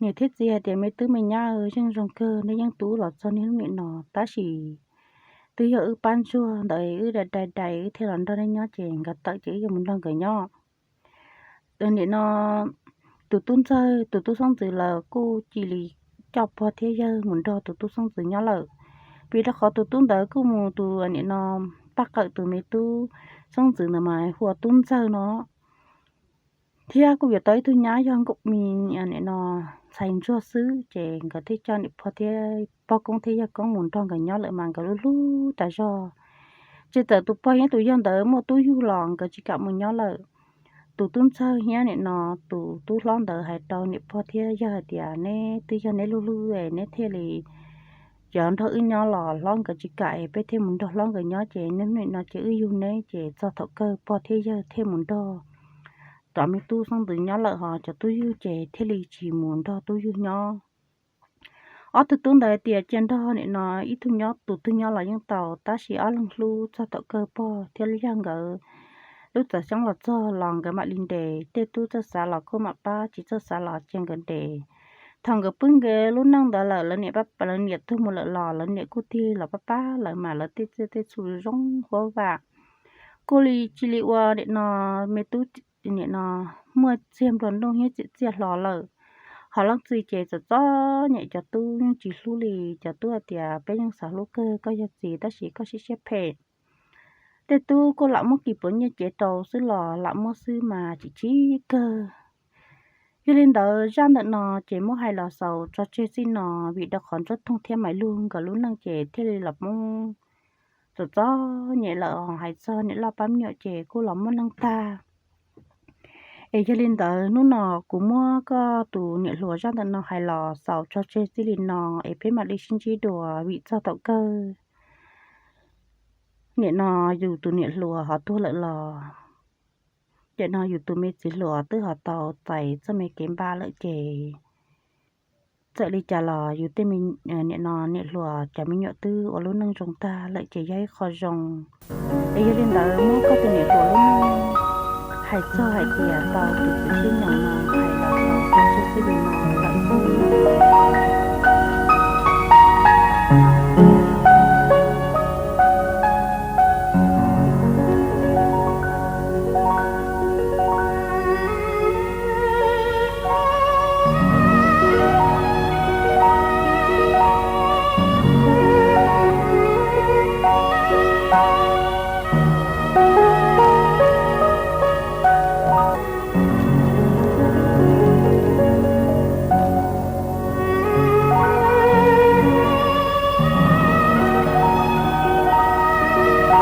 Niam thiab txiv hais tias, me tub me nyab, yeej zoo kawg, neb yeej tu los txog niaj hnub nim no, tab sis twb yog wb pab ntsuag ntawd wb dai dai dai wb thiaj los nrog neb nyob ces nkawd tawm ces wb yuav mus nrog nkawd nyob. Nim no tus tub ntxawg tus tub xeeb ntxwv lawm kuj cia li coj pog thiab yawg mus nrog tus tub xeeb ntxwv nyob lawm, vim rau qhov tus tub ntawd kuj mus tus nim no Paj Qawm tus me tub xeeb ntxwv ntawd mas hu ua tub ntxawg no, thiab kuj yuav tau ib tug nyab yog Nkauj Mi nim no ntxhais ntsuag xwb ces nkawd thiaj coj niam pog thiab pog koob thiab yawg koob mus nrog nkawd nyob lawm mas nkawd lub hlub tas zog. Tsis txawm tus pog thiab tus yawg ntawd muaj tub yug los nkawd tsis kam mus nyob lawm. Tus tub ntxawg thiab nim no tus tub hlob ntawd hais rau niam pog thiab yawg hais tias, neb twb yog neb lub hlub es neb thiaj li cov nrog wb nyob los hlob nkawd tsis kam es peb thiaj mus nrog hlob nkawd nyob ces niaj hnub nim no ces wb yug neb ces txog thaum kawg pog thiab yawg thiaj mus nrog tom me tub xeeb ntxwv nyob lawm, ho cov tub yug ces thiaj li tsis mus nrog tub yug nyob. Ob tug tub ntawd tias cia nrog nim no ib tug nyob tus twg nyob los yeej tau, tab sis ob leeg hlub txog thaum kawg pog thiab yawg nkawd lub txawv xyoob los txog los nkawd mam li nres, tej tub txawj xav los kuj mam pab, tsis txawj xav los cia nkawd nres. Thaum nkawd pw nkawd lub neej ntawd lawm lawv niam, lawv niam tuag mus lawm los lawv niam kuj tig los pab pab lawv mas lawv tej txiaj tej txhu zoo huab vam. Kuj li cia li ua nim no me tub nim no muaj txiag nplua nuj thiab txiaj txiaj hlo lawm. Ho leej txiv ces txom txom nyem, cov tub yeej tsis hlub li, cov tub hais tias, peb yeej xav hlub kawg koj yog txiv tab sis koj siab siab phem. Tej tub kuj lam muab kis puav nyiaj cev rau xwb los lam muab xwb mas tsis tsim kawg. Yog li ntawd zaj ntawm no ces muab hais los xaus tso tseg txij no, vim rau qhov Ntsuab Toog thiab Maiv Lug nkawd lub neej ces thiaj li los poob txom txom nyem lawm, hais txog niam loj pab me nyuam ces kuj los muaj neeg tag. Es yog li ntawd hnub no kuv muab koj tus niam hluas zaj ntawm no hais los xaus tso tseg txij li no, es peb mam li sib ntsib dua vim txog thaum kawg nim no yus tus niam hluas ho tuag lawm los, nim no yus tus me txiv hluas twb ho tau txais txoj me kev npam lawm ces txawm li cas los yus tej me, nim no niam hluas cov me nyuam twb ua lub neej zoo tag lawm ces yog ib qho zoo. Es yog li ntawd muab koj tus niam hluas lub neej hais txog hais tias tau tus txiv sib nyoos no hais los xaus tso tseg txij li no lawm xwb.